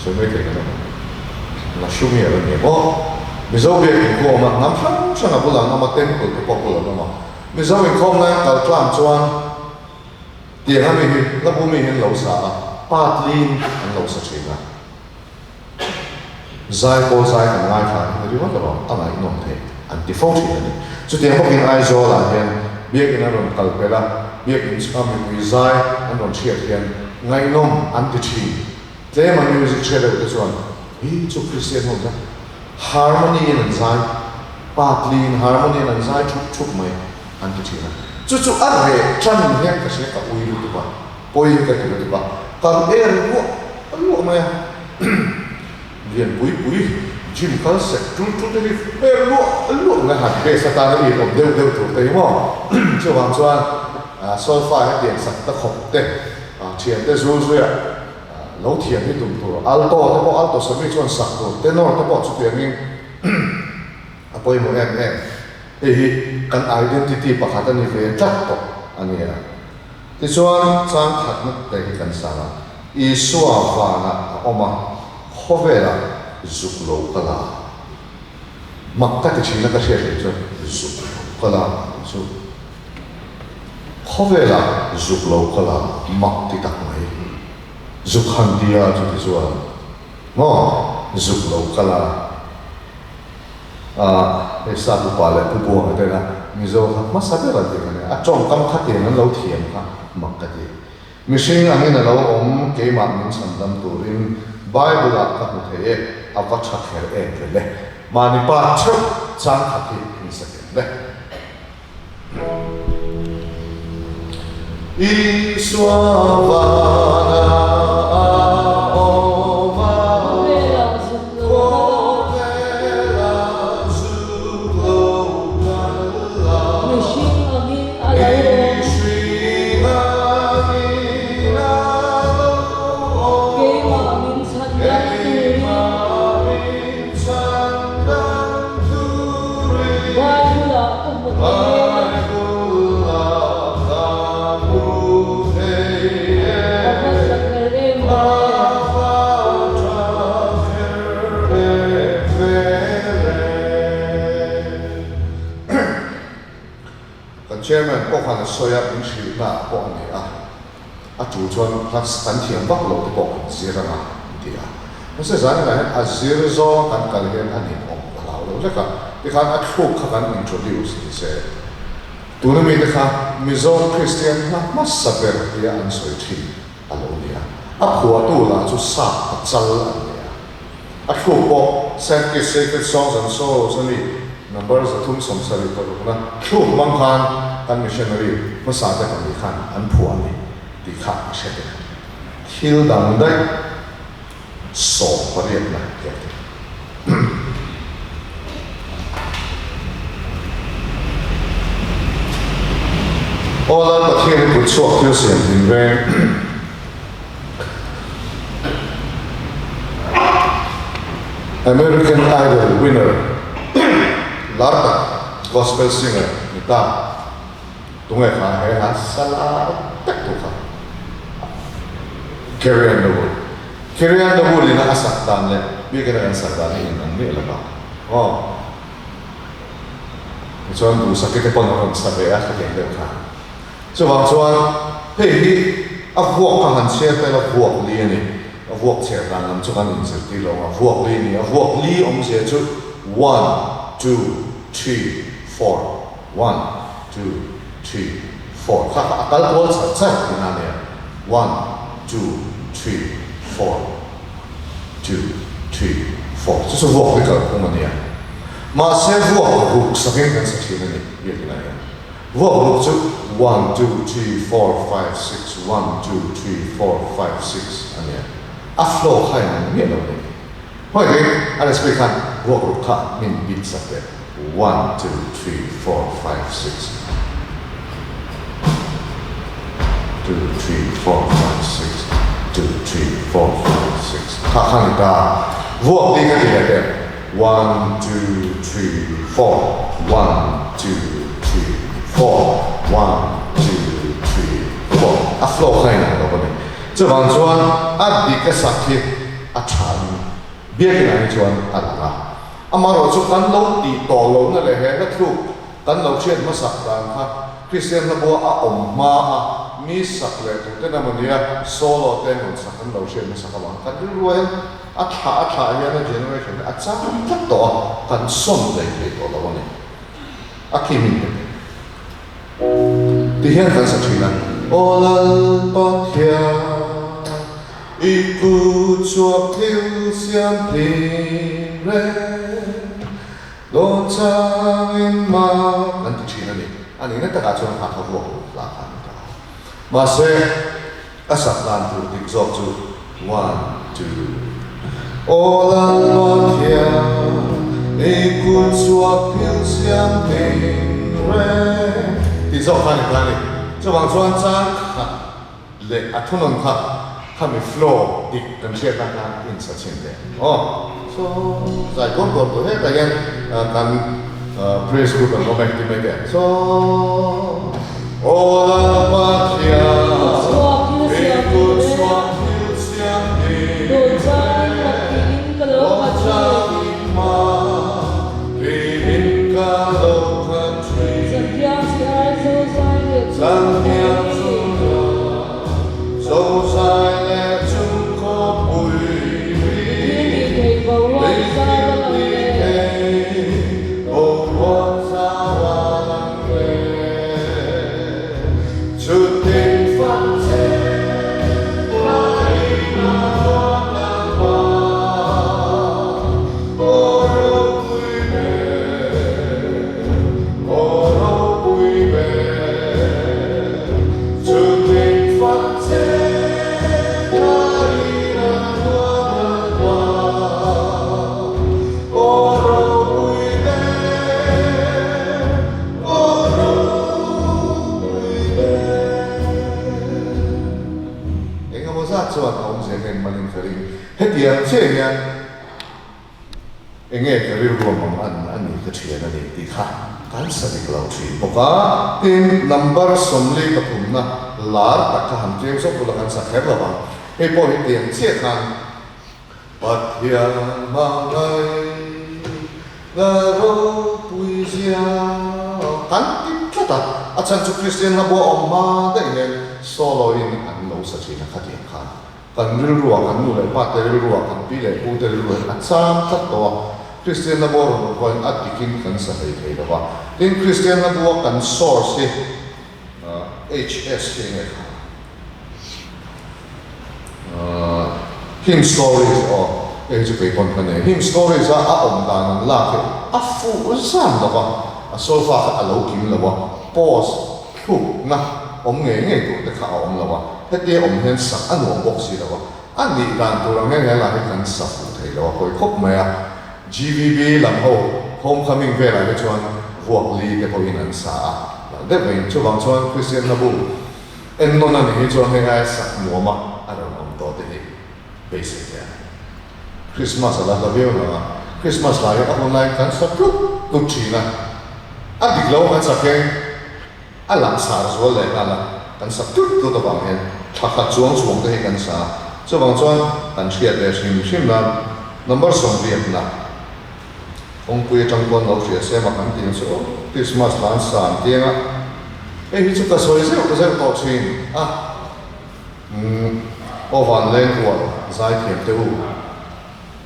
Sawi mai thei kan awm ang. Lashumi a la ni maw? Mizo biakin khu awm a, hnam hrang hrang a bulah an awm a, temple te pawh bulah an awm a. Mizo inkhawm lai an kal tlang chuan tiang a mi hi hlabu mi hi an lo sa a, patlin an lo sa thin a. Zai pawl zai kan ngaithla hi ni ringawt erawh a ngaihnawm thei an ti fo thin a ni. Chutiang bawkin Aizawlah hian biakin an rawn kal pel a, biakin chhunga mipui zai an rawn hriat hian ngaihnawm an ti thin. Tlema music hre deuh te chuan hi chu Kristian ho kha harmony in an zai, patliin harmony in an zai thup thup mai an ti thin a. Chu chu a reh tan hian ka hria ka ui lutuk a. Pawi hi ka ti lutuk a, kan er luah luah mai a, lian pui pui gym kal sek tul tul te hi er luah luah mai a, han base atana i awm deuh deuh tur te hi maw, chuvang chuan solfa hetiang sak ta khawp te, thian te zul zuia lo thiam hi tum tur, alto te pawh alto sami chuan sak tur, tenor te pawh chutiangin a pawimawh em em, hei hi kan identity pakhat a ni ve tlat tawh a nia. Tichuan, chang khatna te hi kan sang a, Isua vanah a awm a, Khawvelah zuk lo kal a, mak ka ti thin a ka hriat hlei chuan zuk lo kal a tih chu khawvelah zuk lo kal a mak ti tak mai. Zuk han ti a chuti chuan maw zuk lo kal a ah hei sap upa leh pu Buanga te kha Mizo kha hmasa ber an ti kha nia a tawngkam kha tiang an lo thiam kha mak ka ti. Mihring angin a lo awm keimah min chhandam turin Bible ah ka hmu thei e a va tha kher em ve le mahni pa theuh chang khat hi in sa kem le. Isua vana a awm a, khawvela zuk lo kal a. Mihring angin a lo awm. Mihring angin a lo awm. Keimah min chhandam turin. Keimah min chhandam turin. Bible ah ka hmu thei e. Bible ah ka hmu thei e. A va tha kher em ve le. A va tha kher em ve le. Kan chairman pawh khan a sawi a, min hrilhna ah pawh a ni a, a tul chuan class kan thiam vak lo te pawh kan zir anga an ti a. Mahse zanah hian a zir zawng kan kal hian a nin awm a hlau lo hlek a, tikhan a thluk kha kan introduce ni se. Tuna mite kha Mizo Kristian hla hmasa ber tia an sawi thin a lo ni a, a phuahtu lah chu sap pachal an ni a. A thluk pawh Sankey Sacred Songs and Sorrows a ni, number 376 na thluk hmang khan kan missionary hmasa te pahnih khan an phuah a ni tih kha a hre tel. Thil dang daih 18 na tia te. Aw Lal Pathian i kut chhuak thil siam thin reng. American Idol winner lar tak gospel singer ni ta tunge kha he hla sa lar tak tu kha Carrie Underwood. Carrie Underwood in a sak dan leh biakin a kan sak dan hi in ang miah lo va aw. Tichuan duhsaki te pawn a rawn sa ve a khatiang deuh kha. Chuvang chuan hei hi a vuak kha han chhiar tel a, vuak li a ni. A vuak chhiar dan lam chu kan inzirtir lo ang a, vuak li a ni. A vuak li awmzia chu one, two, three, four, one, two, three, four kha kha a kal kual char char tihna a nia. One, two, three, four, two, three, four chu chu vuak li kalphung a nia. Mahse vuak ruk sakin kan sa thin a ni biakinah hian. Vuak ruk chu one two three four five six one two three four five six a nia. A flow kha in ang miah lo a ni. Hmai ding a recipe khan vuak ruk kha min bit sak teh one two three four five six two three four five six two three four five six kha kha ni ta. Vuak ding a ti leh teh. One two three four one two three four one two three four a flow kha inang lo a ni. Chuvang chuan a dik a sak hi a tha in biakinah hi chuan a lang a. Amaherawh chu kan lo tih tawh lohna leh he hla thluk kan lo hriat hmasak dan kha Kristian hlabua a awm hma a mi sak leh tute emaw nia solo te rawn sak an lo hriat hmasak avang kan rilru hian A thlah a thlah hian a generation hi a chang tlat tawh a, kan sawn hlei thei tawh lo a ni. A khi min pe teh. Ti hian kan sa thin a. Aw Lalpathian, i kut chhuak thil siam thin reng, dawn changin mah kan ti thin a ni. A nihna takah chuan kha kha vuak ruk hla kha a ni ta a. Mahse. A sak dan tur dik zawk chu one two Aw Lalpathian i kut chhuak thil siam thei reng tih zawk kha a ni ta a ni. Chuvang chuan chang khat leh a thunawn kha khami flow dik kan hriat na khan insa chhin teh aw. So zai kuam kuam tur hetah hian kan praise group an awm e ti mai teh ang. So Aw Lalpathian i kut chhuak thil siam hi reng. Chutin fak che Kaina chuan Lalpa Aw ropui ber, aw ropui ber, Chutin fak che Kaina chuan Lalpa Aw ropui ber, aw ropui Engemaw zat chuan a awmzia hian malin ka ring. Hetiang chiah hian enge ka rilru a mang an a ni ka thian a ni tih kha kan sa dik lo thin bawk a. Tin, number 43 na lar tak kha han tlem zawk bula kan sa kher lo vang. Hei pawh hi tiang chiah khan Pathian hmangaihna ropui zia kan ti tlat a, a chhan chu Kristian hla bua awm hma daih hian solo in an lo sa thin a khatiang khan kan rilruah kan nu leh pa te rilruah kan pi leh pu te rilruah hian a cham tlat tawh a, Kristian hla bua rawn awm rualin a dikin kan sa hlei thei lo va, tin Kristian hla bua kan source hi HS hi enge kha? Hymn stories aw hei chu kei pawn ka nei. Hymn stories a a awm dan an lak hi a fuh zan lo va, a solfa kha a lo kim lo a, pause thlukna awm ngei ngei tur te kha a awm lo a, hetia awm hian sak a nuam bawk si lo a, a nih dan tur ang hian he lah hi kan sa fuh thei lo a, pawi khawp mai a. GVB lam ho homecoming velah hi chuan vuak li te pawhin an sa a, deuh mai chuvang chuan Kristian hla bu Ennawn a nih hi chuan hei aia sak nuam a a rawn awm tawh te hi beisei teh a. Christmas a la hla viau lo a, Christmas lai hi a hun laiin kan sa tlut tlut thin a, a dik lo kan sak hian a langsar zual leh nghal a, kan sak tlut tlut avang hian thla khat chuang chuang te hi kan sa a, chuvang chuan kan hriat ve hrim hrim nan number 80 na Kawngpui atang pawn lo hria se mak an ti ang chu aw, Christmas hla an sa an ti ang a, hei hi chu ka sawi zeuh zeuh tawh thin a, umm aw van leng rual zai thiam teh u,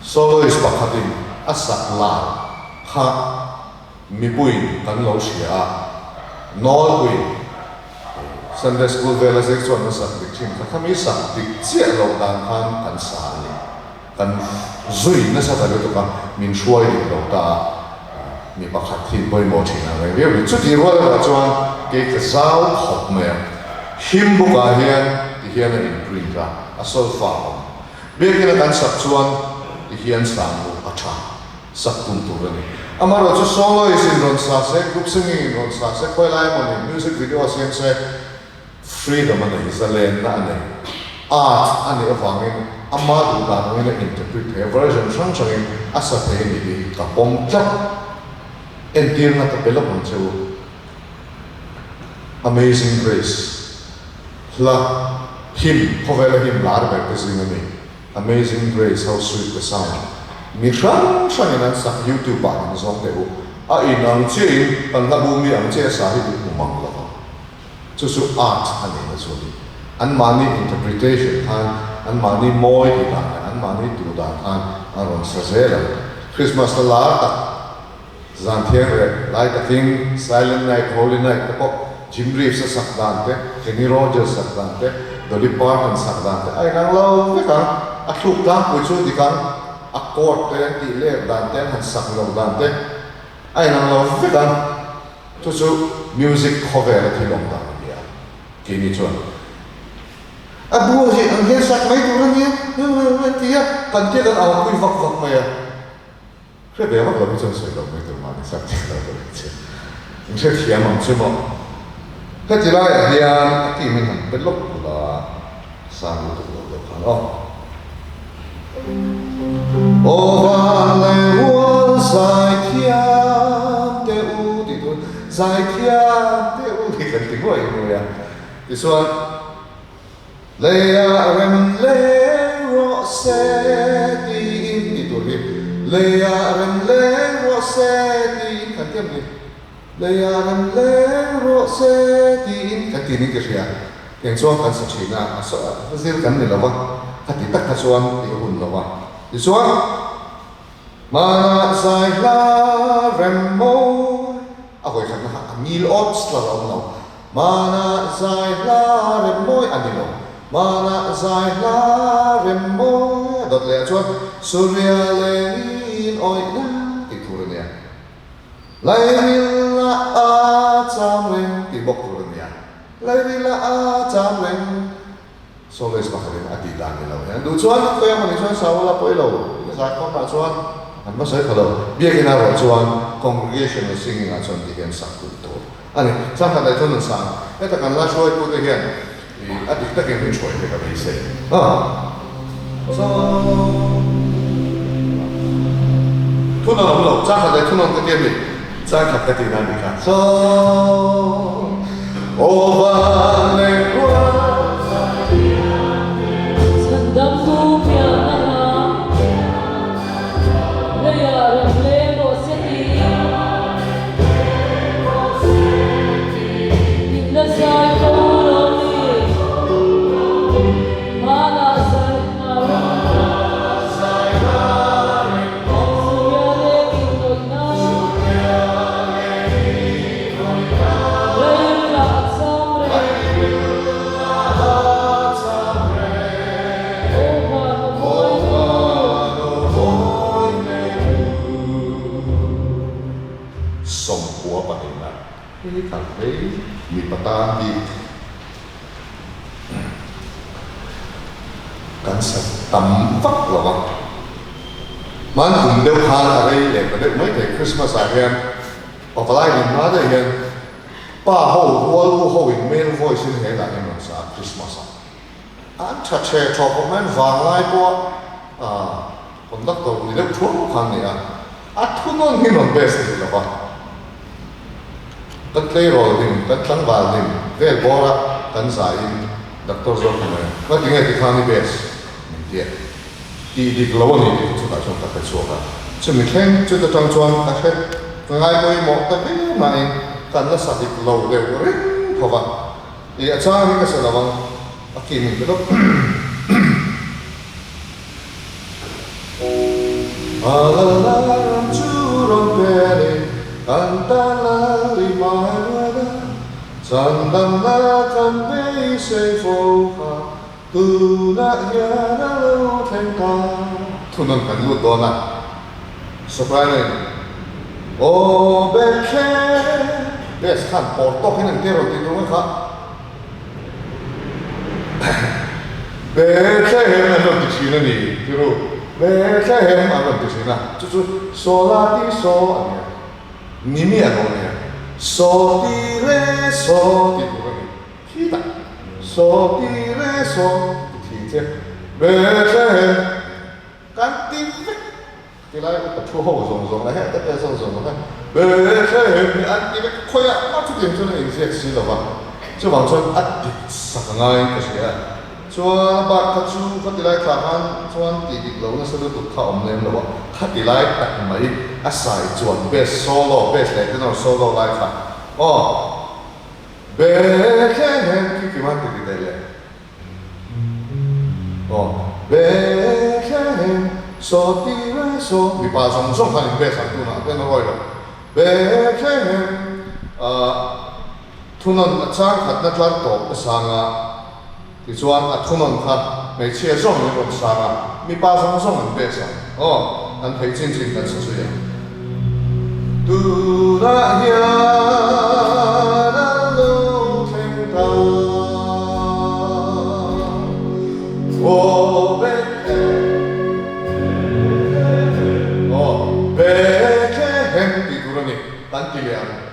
soloist pakhatin a sak lar kha mipuiin kan lo hria a, nawlpuiin Sunday school vela zir chuan an sak dik thin kha, khami sak dik chiah loh dan khan kan sa a ni. Kan zui nasa ta lutuk a, min hruai dik lo ta a, mi pakhat hi pawimawh thin ang reng viau ni. Chutih rual erawh chuan kei ka zau khawp mai a, him book-ah hian ti hian a in-print a, a solfa a awm. Biakina kan sak chuan ti hian sang lu a tha, sak tum tur a ni. Amaherawhchu soloist in rawn sa se, group singing in rawn sa se, khawi lai emaw ni music video siam se, Freedom a nei, zalenna a nei, art a nih avangin ama duh dan angin a interpret thei a, version hrang hrangin a sa thei a ni tih hi ka pawm tlat. Entirna ka pe lawk ang che u. Amazing Grace hla hymn, khawvela hymn lar ber te zing a ni. Amazing Grace, how sweet the sound mi hrang hrangin an sak YouTube ah an zawng teh u. A inang chiahin kan hla bu mi ang chiah a sa hi duh hmu mang lo vang. Chu chu art a nih na chu a ni. Anmahni interpretation khan, anmahni mawi tih dan leh anmahni duh dan khan a rawn sa zel ang. Christmas la lar tak, zan thiang reh lai takin Silent Night, Holy Night te pawh Jim Reeves a sak dan te, Kenny Rogers sak dan te, Dolly Parton sak dan te a inang lo vek ang. A thluk tlangpui chu dik ang, a chord te an tih let dan te, an han sak loh dan te a inang lo vek ang. Chu chu music khawvela thil awm dan a ni a, keini chuan a bu hi an hian sak mai tur a nia an ti a, kan tia kan au pui vak vak mai a, hre ve vak lo hi chuan sawi lo mai tur mahni sak thei lo tur hi chu in hrethiam ang chu maw. Heti laiah hian a team in han pe lawk bula sang lutuk lo deuh khan aw. Aw van leh rual zaithiam teh u tih tur zaithiam teh u tih kan ti nguai nguai a. Tichuan leiah rem leng rawh se tiin tih tur hi leiah rem leng rawh se tiin kan ti em ni? Leiah rem leng rawh se tiin kan ti ning ka hria. Eng chuan kan sa thin a, a zir kan ni lo va, a ti tak kha chuan tih a hun lo va. Tichuan, Hmanah zai hla rem mawi, a vawi khatna kha a ngil awt tlat a awm lo. Hmanah zai hla rem mawi a ni lo. Hmanah zai hla rem mawi a dawt leh ah chuan Surya lengin awihna tih tur a nia. Lairila a cham reng tih bawk tur a nia. Lairila a cham reng. Soloist pakhatin a tih dan ni lo hian duh chuan khawi emaw ni chuan Saula pawi lo zaikhawmah chuan an va sawi kha lo. Biakina erawh chuan congregational singing ah chuan ti hian sak duh tur a ni. Changkhat leh thunun sang heta kan la hruaitute hian ih a dik takin min hruai ve ka beisei a. Thunawn awm lo, changkhat leh thunawn ka ti a mi? Changkhat ka tihna a nih kha. Aw van leh rual. Chhandamtu pian a hla. Leiah ram leng rawh se ti. Inla zai ko lo ni. Hmanah zai hna reng. Surya leng in nawihna. Leirah a cham reng. Aw van a mawi nu. Sawmkua pahnihna hi kan hlei mipa tan bik kan sa tam vak lo a. Hman kum deuh khan a rei leh ta deuh mai thei Christmas ah hian pavalai rin hma daih hian pa ho rual u ho in male voice in he lah hian rawn sa a Christmas ah. An tha the thaw khawp mai an vanglai pawh a conductor ni deuh thuau kha an ni a, a thunawn hi rawn best thei lo va. Kan tleirawl hlim, kan tlangval hlim vel bawra kan zaiin doctor zawk hi mai ngati nge tikhan i best min ti a, tih dik lo a ni tih chu chutah chuan ka hre chhuak a, chumi thleng chuta tang chuan ka hre ka ngai pawimawh ta viau nain kan la sa dik lo deuh reng tho va. Ih a chang hi ka sa lo ang a ki min pe lawk. A lal la ram chu rawn pen in kan tan lal i hmai rual a, chan dam la kan beisei fo kha tunah hian a lo thleng ta. Thunawn kan lut dawn a, soprano in Aw Bethlehem, bass khan pawr tawk in engtir rawn tih tur mai kha. Bethlehem an rawn ti thin a ni tiru, Bethlehem an rawn ti thin a, chu chu saw la ti saw a ni a, ni mi a lo ni a, saw ti re saw tih tur a ni, khitah saw ti re saw ti thin che, Bethlehem kan ti vek. Tilai upa thu ho zawng zawng leh heta te zawng zawng leh Bethlehem hi an ti vek khawiah mah chutiang chuan a inziak si lo va, chuvang chuan a dik sak a ngaiin ka hria a. Chuan a bak kha chu khatilai thlah khan chuan tih dik lo nasa lutuk kha a awm lem lo a, khatilai tak mai a sai chuan bass solo, bass leh tenor solo lai kha aw Bethlehem khi kima ti ti teh le. Aw, Bethlehem, saw ti re saw, mipa zawng zawng khan in bes ang tunah ten a rawi lo. Bethlehem, ah, thunawn a chang khatna tlar tawp a sang a, tichuan a thunawn kha hmeichhia zawng in rawn sang a, mipa zawng zawng an bes ang. Aw, an theih chin chin kan sa zui ang. Tunah hian an lo thleng ta. Aw Bethlehem, aw Bethlehem tih tur a ni, kan ti leh ang.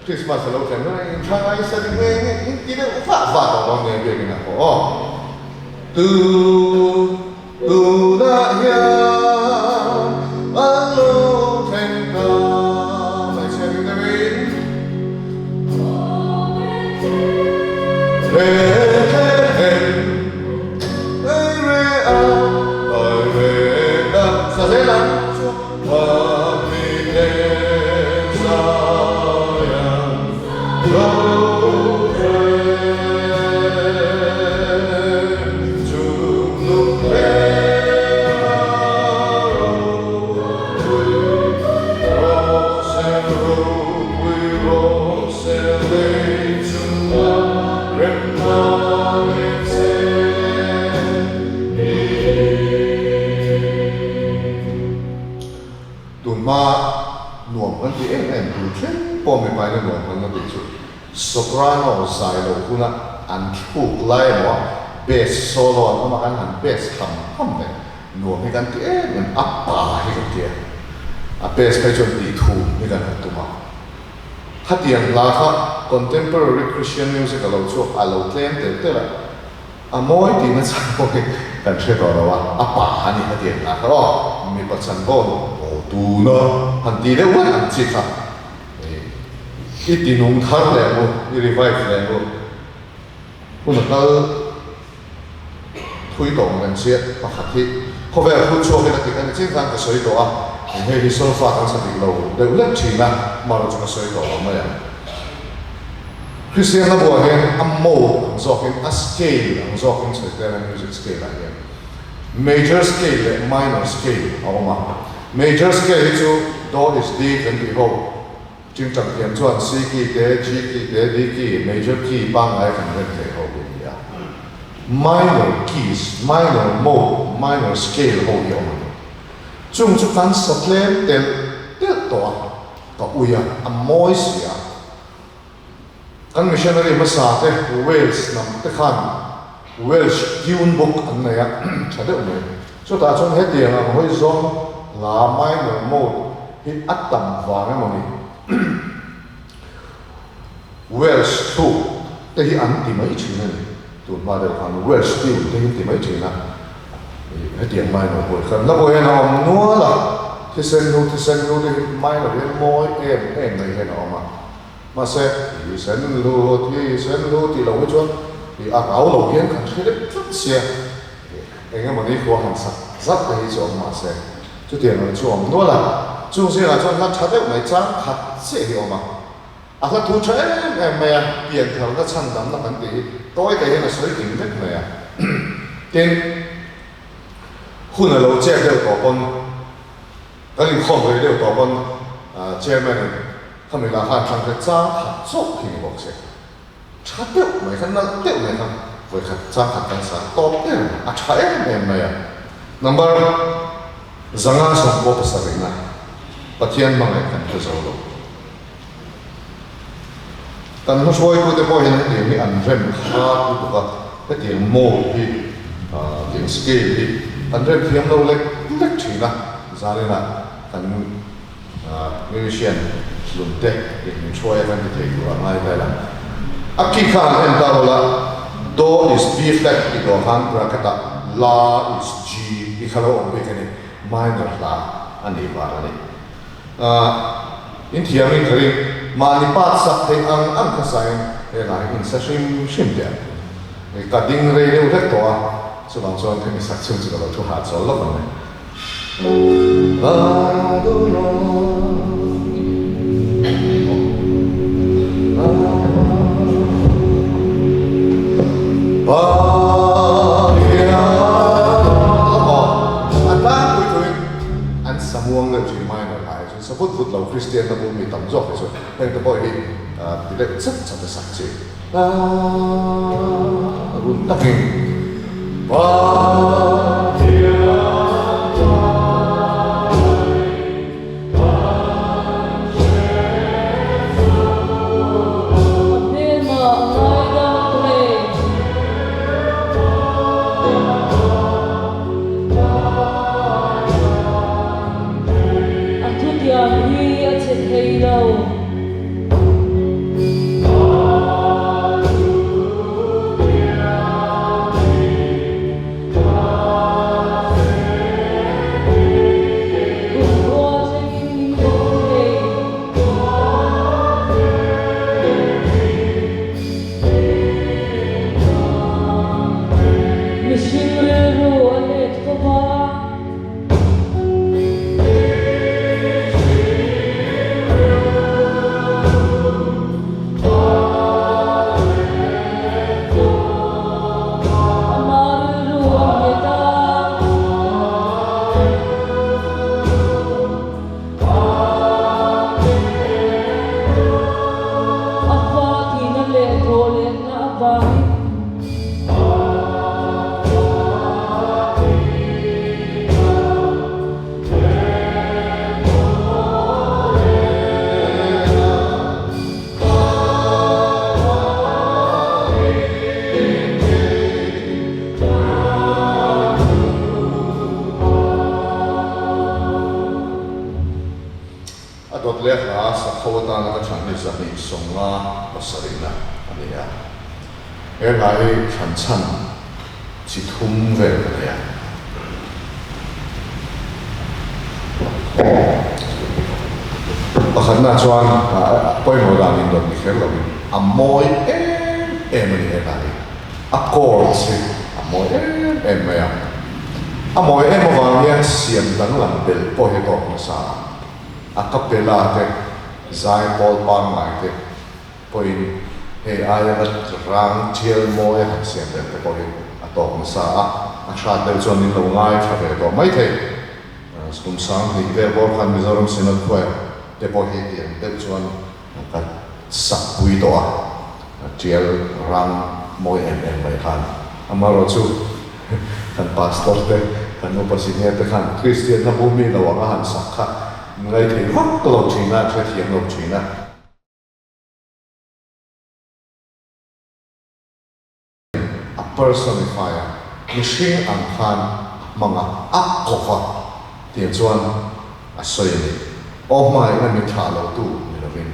Christmas a lo thleng dawn a, inthlangai sa dik nge nge in ti deuh vah vah tawh dawn nia biakin ah pawh aw. Tu tunah hian an lo thleng ta hmeichhia ding deuhin. Bethlehem, ei re a, ai re a, sa zel ang. pawh mipa in a nuam kan la tih chu soprano zai lo huna an thluk lai emaw bass solo an awm a kan han bass ham ham ve nuam hi kan ti em em a pa hi kan ti a a bass phei chuan tih thum hi kan han tum a khatiang hla kha contemporary Christian music a lo chhuak a lo tlem telh telh a. A mawi tihna chhan pawh hi kan hre tawh lo a, a pa a ni hetiang hna kha aw, mipa chhan pawh aw tuna han ti deuh vat ang chi kha i ti nung thar leh ang u, i revive leh ang u, hun a kal thui tawh ang reng sia pakhat hi khawvel thu chhuakin a ti kha nichin khan ka sawi tawh a, hei hi solfa kan sa dik lo deuh lek thin a, amaherawhchu ka sawi tawh lo mai ang. Kristianna buah hian a mode ang zawkin, a scale ang zawkin sawi tel a, music scale ah hian major scale leh minor scale a awm a. Major scale hi chu Do is D kan tih ho, tingtang thiam chuan C key te, G key te, D key, major key pangngai kan rem theih ho hi a ni a. Minor keys, minor mode, minor scale ho hi a awm a ni. Chung chu kan sa tlem telh telh tawh a, ka ui a, a mawi si a. Kan missionary hmasa te Wales lam te khan Welsh tune book an nei a, tha deuh mai. Chutah chuan hetiang ang hawi zawng hla minor mode hi a tam vang emaw ni? Welsh thluk te hi an ti mai thin a ni. Tun hma deuh khan Welsh tune te hi an ti mai thin a, hetiang minor pawh hi khan la pawh hian a awm nual a, thisen hnu thisen hnu te hi minor hian mawi em em mai hian a awm a. Mahse, thi sen lu, thi sen lu tih loh hi chuan ih a rau lo hian kan hre deuh tlat sia. Eng emaw ni khua han sak zat te hi chu awm mahse, chutiang ang chu awm nual a. Chung zingah chuan hla tha deuh mai chang khat chiah hi a awm a. A hla thu tha em em mai a, piantharna chhandamna kan tih hi tawi te hian a sawi kim vek mai a. Tin, hun a lo chet deuh tawh pawn, Kan inkhawm rei deuh tawh pawn Chairman in khami lah khan thlang te chang khat chauh khi ni bawk se. Tha deuh mai kha, nalh deuh mai kha vawi khat chang khat kan sa tawp em a tha em em mai a. Number 500 sawmkaw pasarihna Pathian hmangaih kan hre zo lo. Kan hmahruaitute pawh hian hetiang hi an rem khat lutuk a, hetiang mode hi, hetiang scale hi an rem thiam lo lek lek thin a, zaninah kan musician hlunte in min hruai a kan ti thei tur a ngai vel a. A key kha han en ta rawlh a, Do is B flat tih dawh khan bracket ah La is G tih kha lo awm bik a ni, minor hla a nih vang a ni. In thiam in ka ring. Mahni pat sak theih ang ang kha sain he hla hi in sa hrim hrim teh ang. Ka ding rei deuh hlek tawh a, chuvang chuan hemi sak chhung chu ka lo thu hahchawl lawk ang e. An samuang deuh thin minor lai chuan sa vut vut lo Kristian na bul mi tam zawk hi chu heng te pawh hi ti deuh chat chat a sak chi a run takin Hmelma ngaidam thei. A thutiam hi a chhe thei lo. Kumkhua thlengin min vawng thei. Mihring rilru a let fo va. Ama rilru a nghet a. A fa thihna leh thawh lehna avangin. 257 na a ni a. He hla hi thlan chhan chi thum vel ka nei a. Pakhatna chuan pawimawh dan in rawn ni kher lovin a mawi em em a ni he hla hi. A chords hi a mawi em em mai a. A mawi em avang hian siam danglam belh pawh hi tawk nasa a. A cappella te, zaipawl pangngai te pawhin hei aia la rang tial mawi a han siam belh te pawhin a tawk nasa a, a hrat deuh chuan min lo ngaithla ve tawh mai thei. Kum 2000 vel bawr khan Mizoram Synod Choir te pawh hi tiang deuh chuan ka sak pui tawh a, tial rang mawi em em mai khan. Amaherawhchu kan Pastor te, kan Upa Senior te khan Kristian hla bu mi lo anga han sak kha ngaithei vak lo thin a, hrethiam lo thin a. A personify a, mihring ang khan a hmang a, a kawp a, tiang chuan a sawi a ni. Aw hmangaihna mi thlah lo tu ni lovin.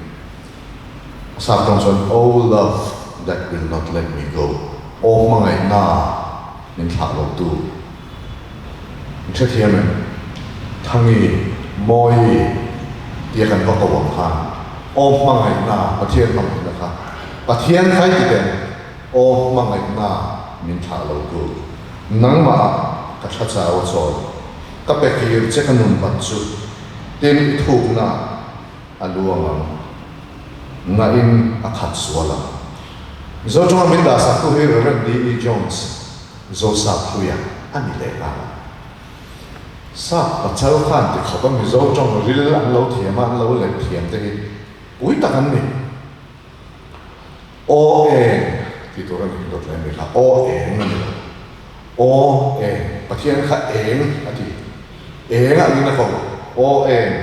A sap tawng chuan Oh love that will not let me go, Aw hmangaihna min thlah lo tu. I hrethiam em? Thangi, Mawi tia kan va ko ang khan aw hmangaihna, Pathian hmangaihna kha Pathian kha i ti teh aw hmangaihna min thlah lo tu. Nangmah ka tha chau a chawl, ka pe kir che ka nun bat chu, tin i thukna a luang ang, ngahin a khat sual ang. Mizo tawnga min dah sak tu hi Rev. D.E. Jones, Zosappuia a ni leh nghal a. Sap pachal khan ti khawp a Mizo tawng ril an lo thiam a, an lo let thiam te hi pui tak an ni. Aw eng ti tur a ni dawt leh mi kha aw eng a ni lo. Aw eng, Pathian kha eng a ti. Eng angin a ko. Aw eng,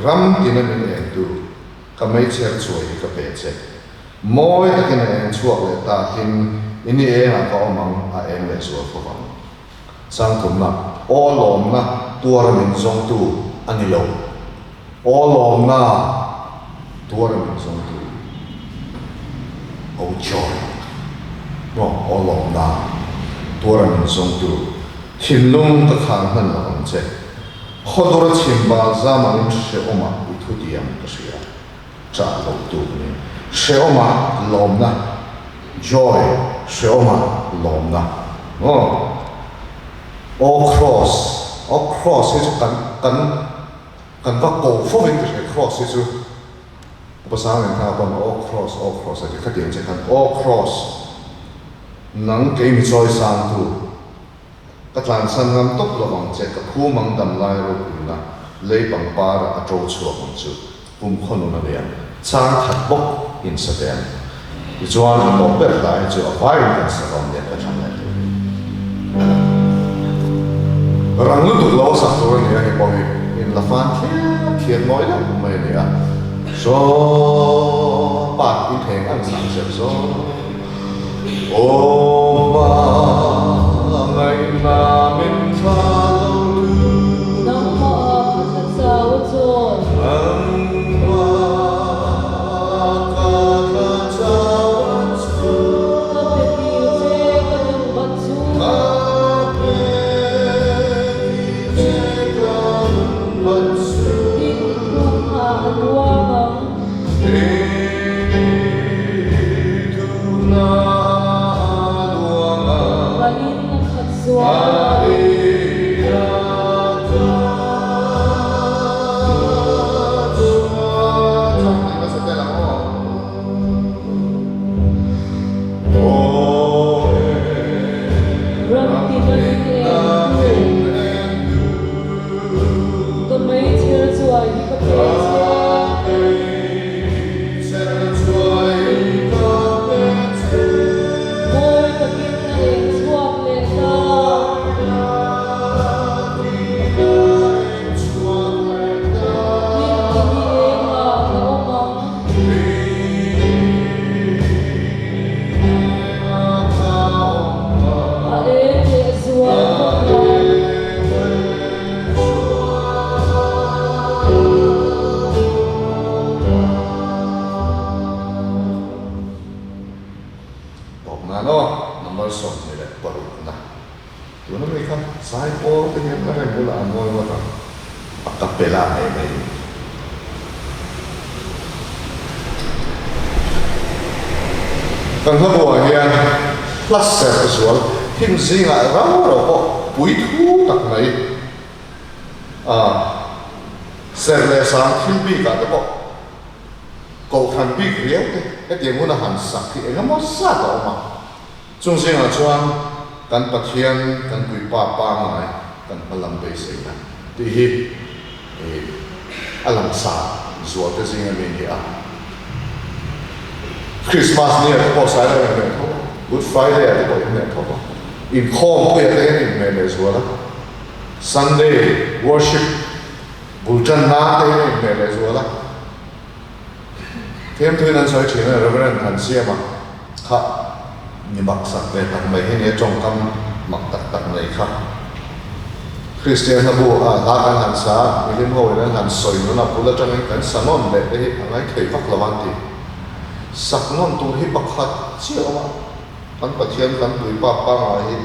ram tina min eng tu, ka meichher chuai hi ka pe che. Mawi takin a eng chhuak leh ta tin i ni engah ka awm ang, a eng leh zual fo vang. Changthumna, Aw lawmna tuara min zawngtu a ni lo. Aw lawmna tuara min zawngtu. Oh joy. Maw, aw lawmna tuara min zawngtu. Thinlung ka khar hman lo ang che. Khawdur a chhim bal zam angin hrehawmah i thutiam ka hria. Chah loh tur ni. Hrehawma lawmna, joy, hrehawma lawmna. Aw. Aw cross, aw cross hi chu kan kan kan va ko fo in ka hria cross hi chu. Upa sang nen khan a pawn aw cross, aw cross a ti khatiang che khan aw cross nang kei mi chawi sang tu. Ka tlansan ngam tawp lo ang che, ka phum ang dam lai ropuina lei pangpar a ṭo chhuak ang chu kumkhaw nun a nia, chang khat bawk in sa ve ang. Tichuan a tawp ber hlai hi chu a vaiin kan sa dawn nia ka thlang leh tur hi. Rang lutuk lo a sak tur a nia hei pawh hi in la fan thiat thiat ngawi deuh mai a nia. Saw part in theng an sang zeuh zawk. Aw hmangaihna min thlah lo tu. Nangmah a ka thla chau a chawl. Nangmah ka thla chau a chawl. Ka pe kir che ka nun bat chu. Ka pe kir che ka nun bat chu. Tin i thuk nghah a luang ang. number 26 na. Tuna mi kha zaipawl te hian a rem bulah a mawi ngawt ang, a capella ngei mai in. Kan hla buah hian hla serh zual him zingah rau rau pawh pui thu tak mai a serh leh sang thil bikah te pawh kohhran bik riau te hetiang huna han sak hi engemaw zat a awm a. Chung zingah chuan kan Pathian kan puipa pangngai kan hma lam beiseina tih hi a langsar zual te zinga mi a ni a. Christmas ni ah te pawh sai lo inhmeh tho a, Good Friday ah te pawh inhmeh tho a, inkhawmpuiah te hian inhmeh leh zual a, Sunday worship bul tan nan te hian a inhmeh leh zual a. Themthuin an sawi thin a, Reverend Thansiama kha mi mak sak ve tak mai hi nia tawngkam mak tak tak nei kha. Kristian hla bu ah hla kan han sa a, milim ho in an han sawi nawn a, bul atangin kan sa nawn leh te hi a ngai thei vak lo an ti. Sak nawn tur hi pakhat chiah awm a, kan Pathian kan Puipa pangngai hi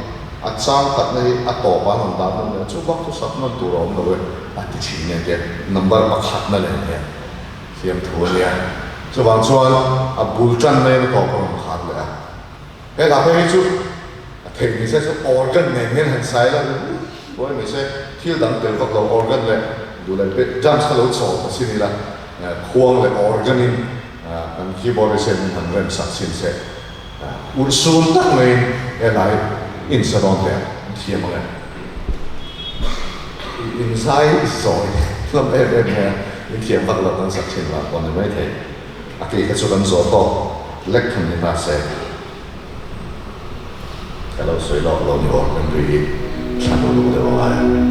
a chang khatna hi a tawp ah an rawn dah nawn leh a, chu bak chu sak nawn tur a awm lo e a ti thin nen tia number pakhatna nen hian. Fiamthu a nia. Chuvang chuan a bul tan mai in a tawp a rawn khar leh a. He hla phei hi chu a theih ni se chu organ nen hian han sai la ruai mai se thil dang tel vak lo organ leh duh leh pek drums kha lo chawh ta chin ila khuang leh organ in kan keyboardist hian min han rem sak chin se urhsun tak mai in he hla hi in sa dawn teh ang thiam ang e. In zai zawi hlawm em em mai a, in thiam vak lo kan sak thin vang pawh ni mai thei. A kei kha chu kan zawh tawk lek thun ni hna se. Ka lo sawi lawk lo ni awm kan ri hi thlan uluk deuh a ngai a.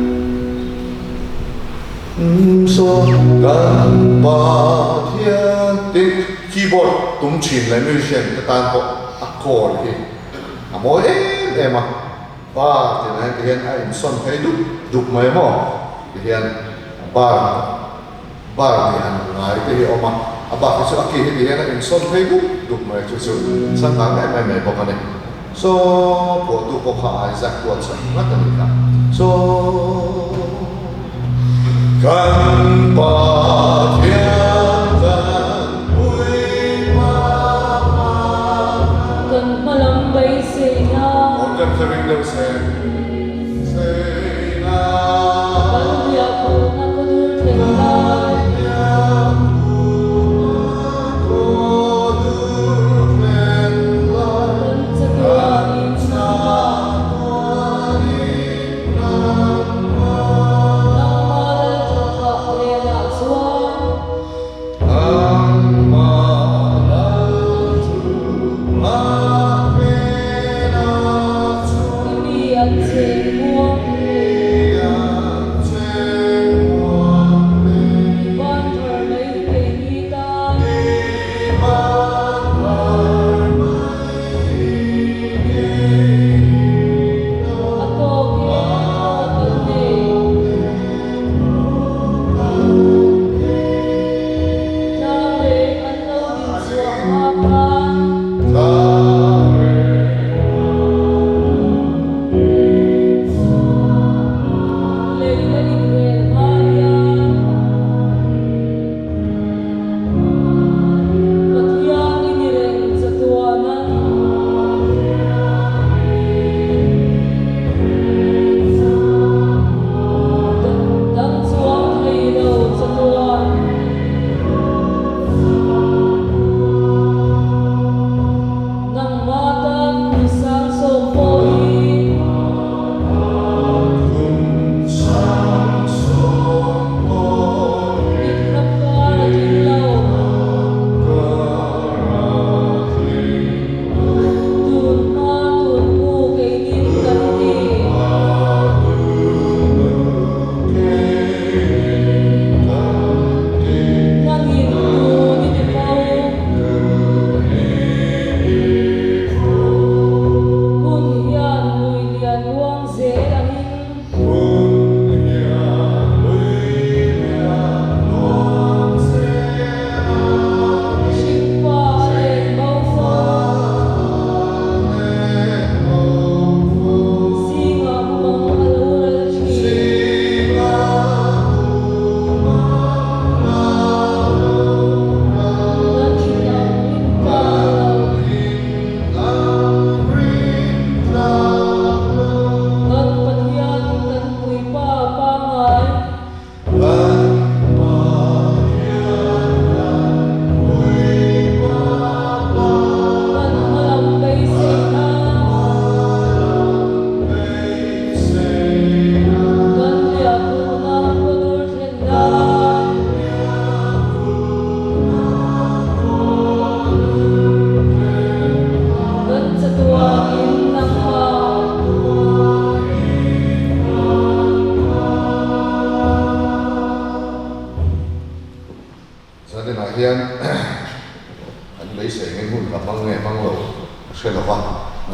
Saw kan Pathian tin keyboard tum thin leh musician te tan pawh a chord hi a mawi em em a. Bar tih lai te hian a insawn phei dup dup mai maw ti hian bar bar nih han ngai te hi a awm a, a bak hi chu a ki hi ti hian a insawn phei dup dup mai chu chu changkang em em mai bawk a ni. Saw phuahtu pawh kha Isaac Watts a ngat a nih kha. Saw kan Pathian kan Puipa kha. Kan hma lam beiseina. Organ kha ring deuh se seina. Kan riahpawhna khaw dur thleng lai. Kan riahpawhna khaw dur thleng lai. Kan chatuanin nangmah. Nangmah Lalthutphah hnenah chuan. I mi an cheng muang.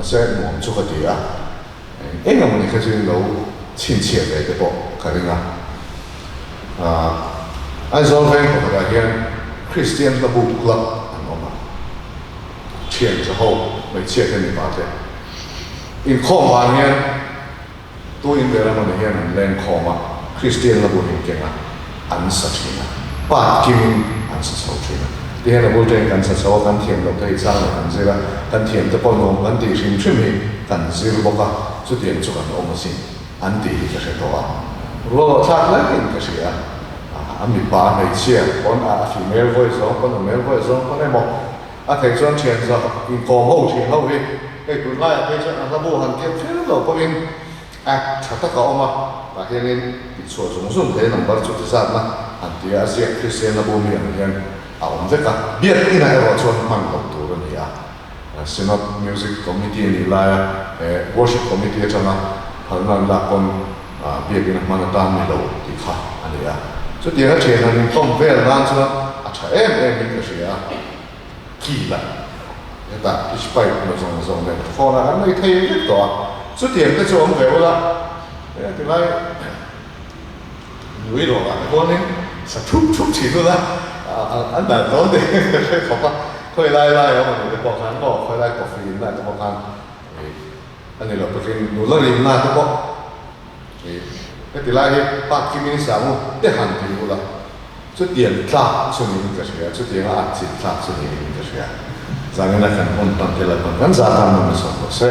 Mahse nuam chu ka ti a, eng eng emawni kha chu in lo chhinchhiah ve te pawh ka ring a. Aizawl veng pakhatah hian Kristian Hlabu Club an awm a, thian tha ho hmeichhia te mipa te inkhawm vang hian Tu in ber emawni hian an leng khawm a, Kristian la bun inkeng a, an sa thin a, part kimin an sa chho thin a. Tihian a bul tengin kan sa chho a, kan thiam loh te hi chang leh kan zir a, kan thiam te pawh nuam kan tih hrim hrim hi kan zir bawk a, chutiang chu kan awm asin an tih hi ka hre tawh a. Rualawh thlak lekin ka hria a, a mipa a hmeichhia pawn a female voice zawng pawn a male voice zawng pawn emaw A theih chuan thian zah inkawm ho thin ho hi hei tunlaiah phei chuan a hla bu han keu kher lo pawhin app tha tak a awm a, tah hianin tihchhuah zung zung thei number chu ti zatna han ti a, a ziak Kristian hla bu mi ang hian a awm vek a, biak inah erawh chuan hman loh tur a ni a, Synod Music Committee a nih laia he Worship Committee atanga phalna an lak pawn biak ina hman atan ni lo tih kha a ni a, chutianga thian han inkawm vel nan chuan a tha em em in ka hria a. Kil a, hetah fish pipe na zawng zawng nen phone ah kan nei thei vek tawh a, chutiang te chu awm ve ula, he tilai nui rawh ah te khuanin sa thup thup thin ula, an dan dawn te ka hre khawp a, khawi lai lai a awm anih te pawh khan maw, khawi lai coffee in na te pawh khan a ni lo takin nula rimna te pawh heti lai hi park kimin sangu te han ti ula. Chutiang tlak chu niin ka hria, chutianga at chin tlak chu niin ka hria. Zangina kan hun hman te la hman kan zah tan nawn a sawm rawh se.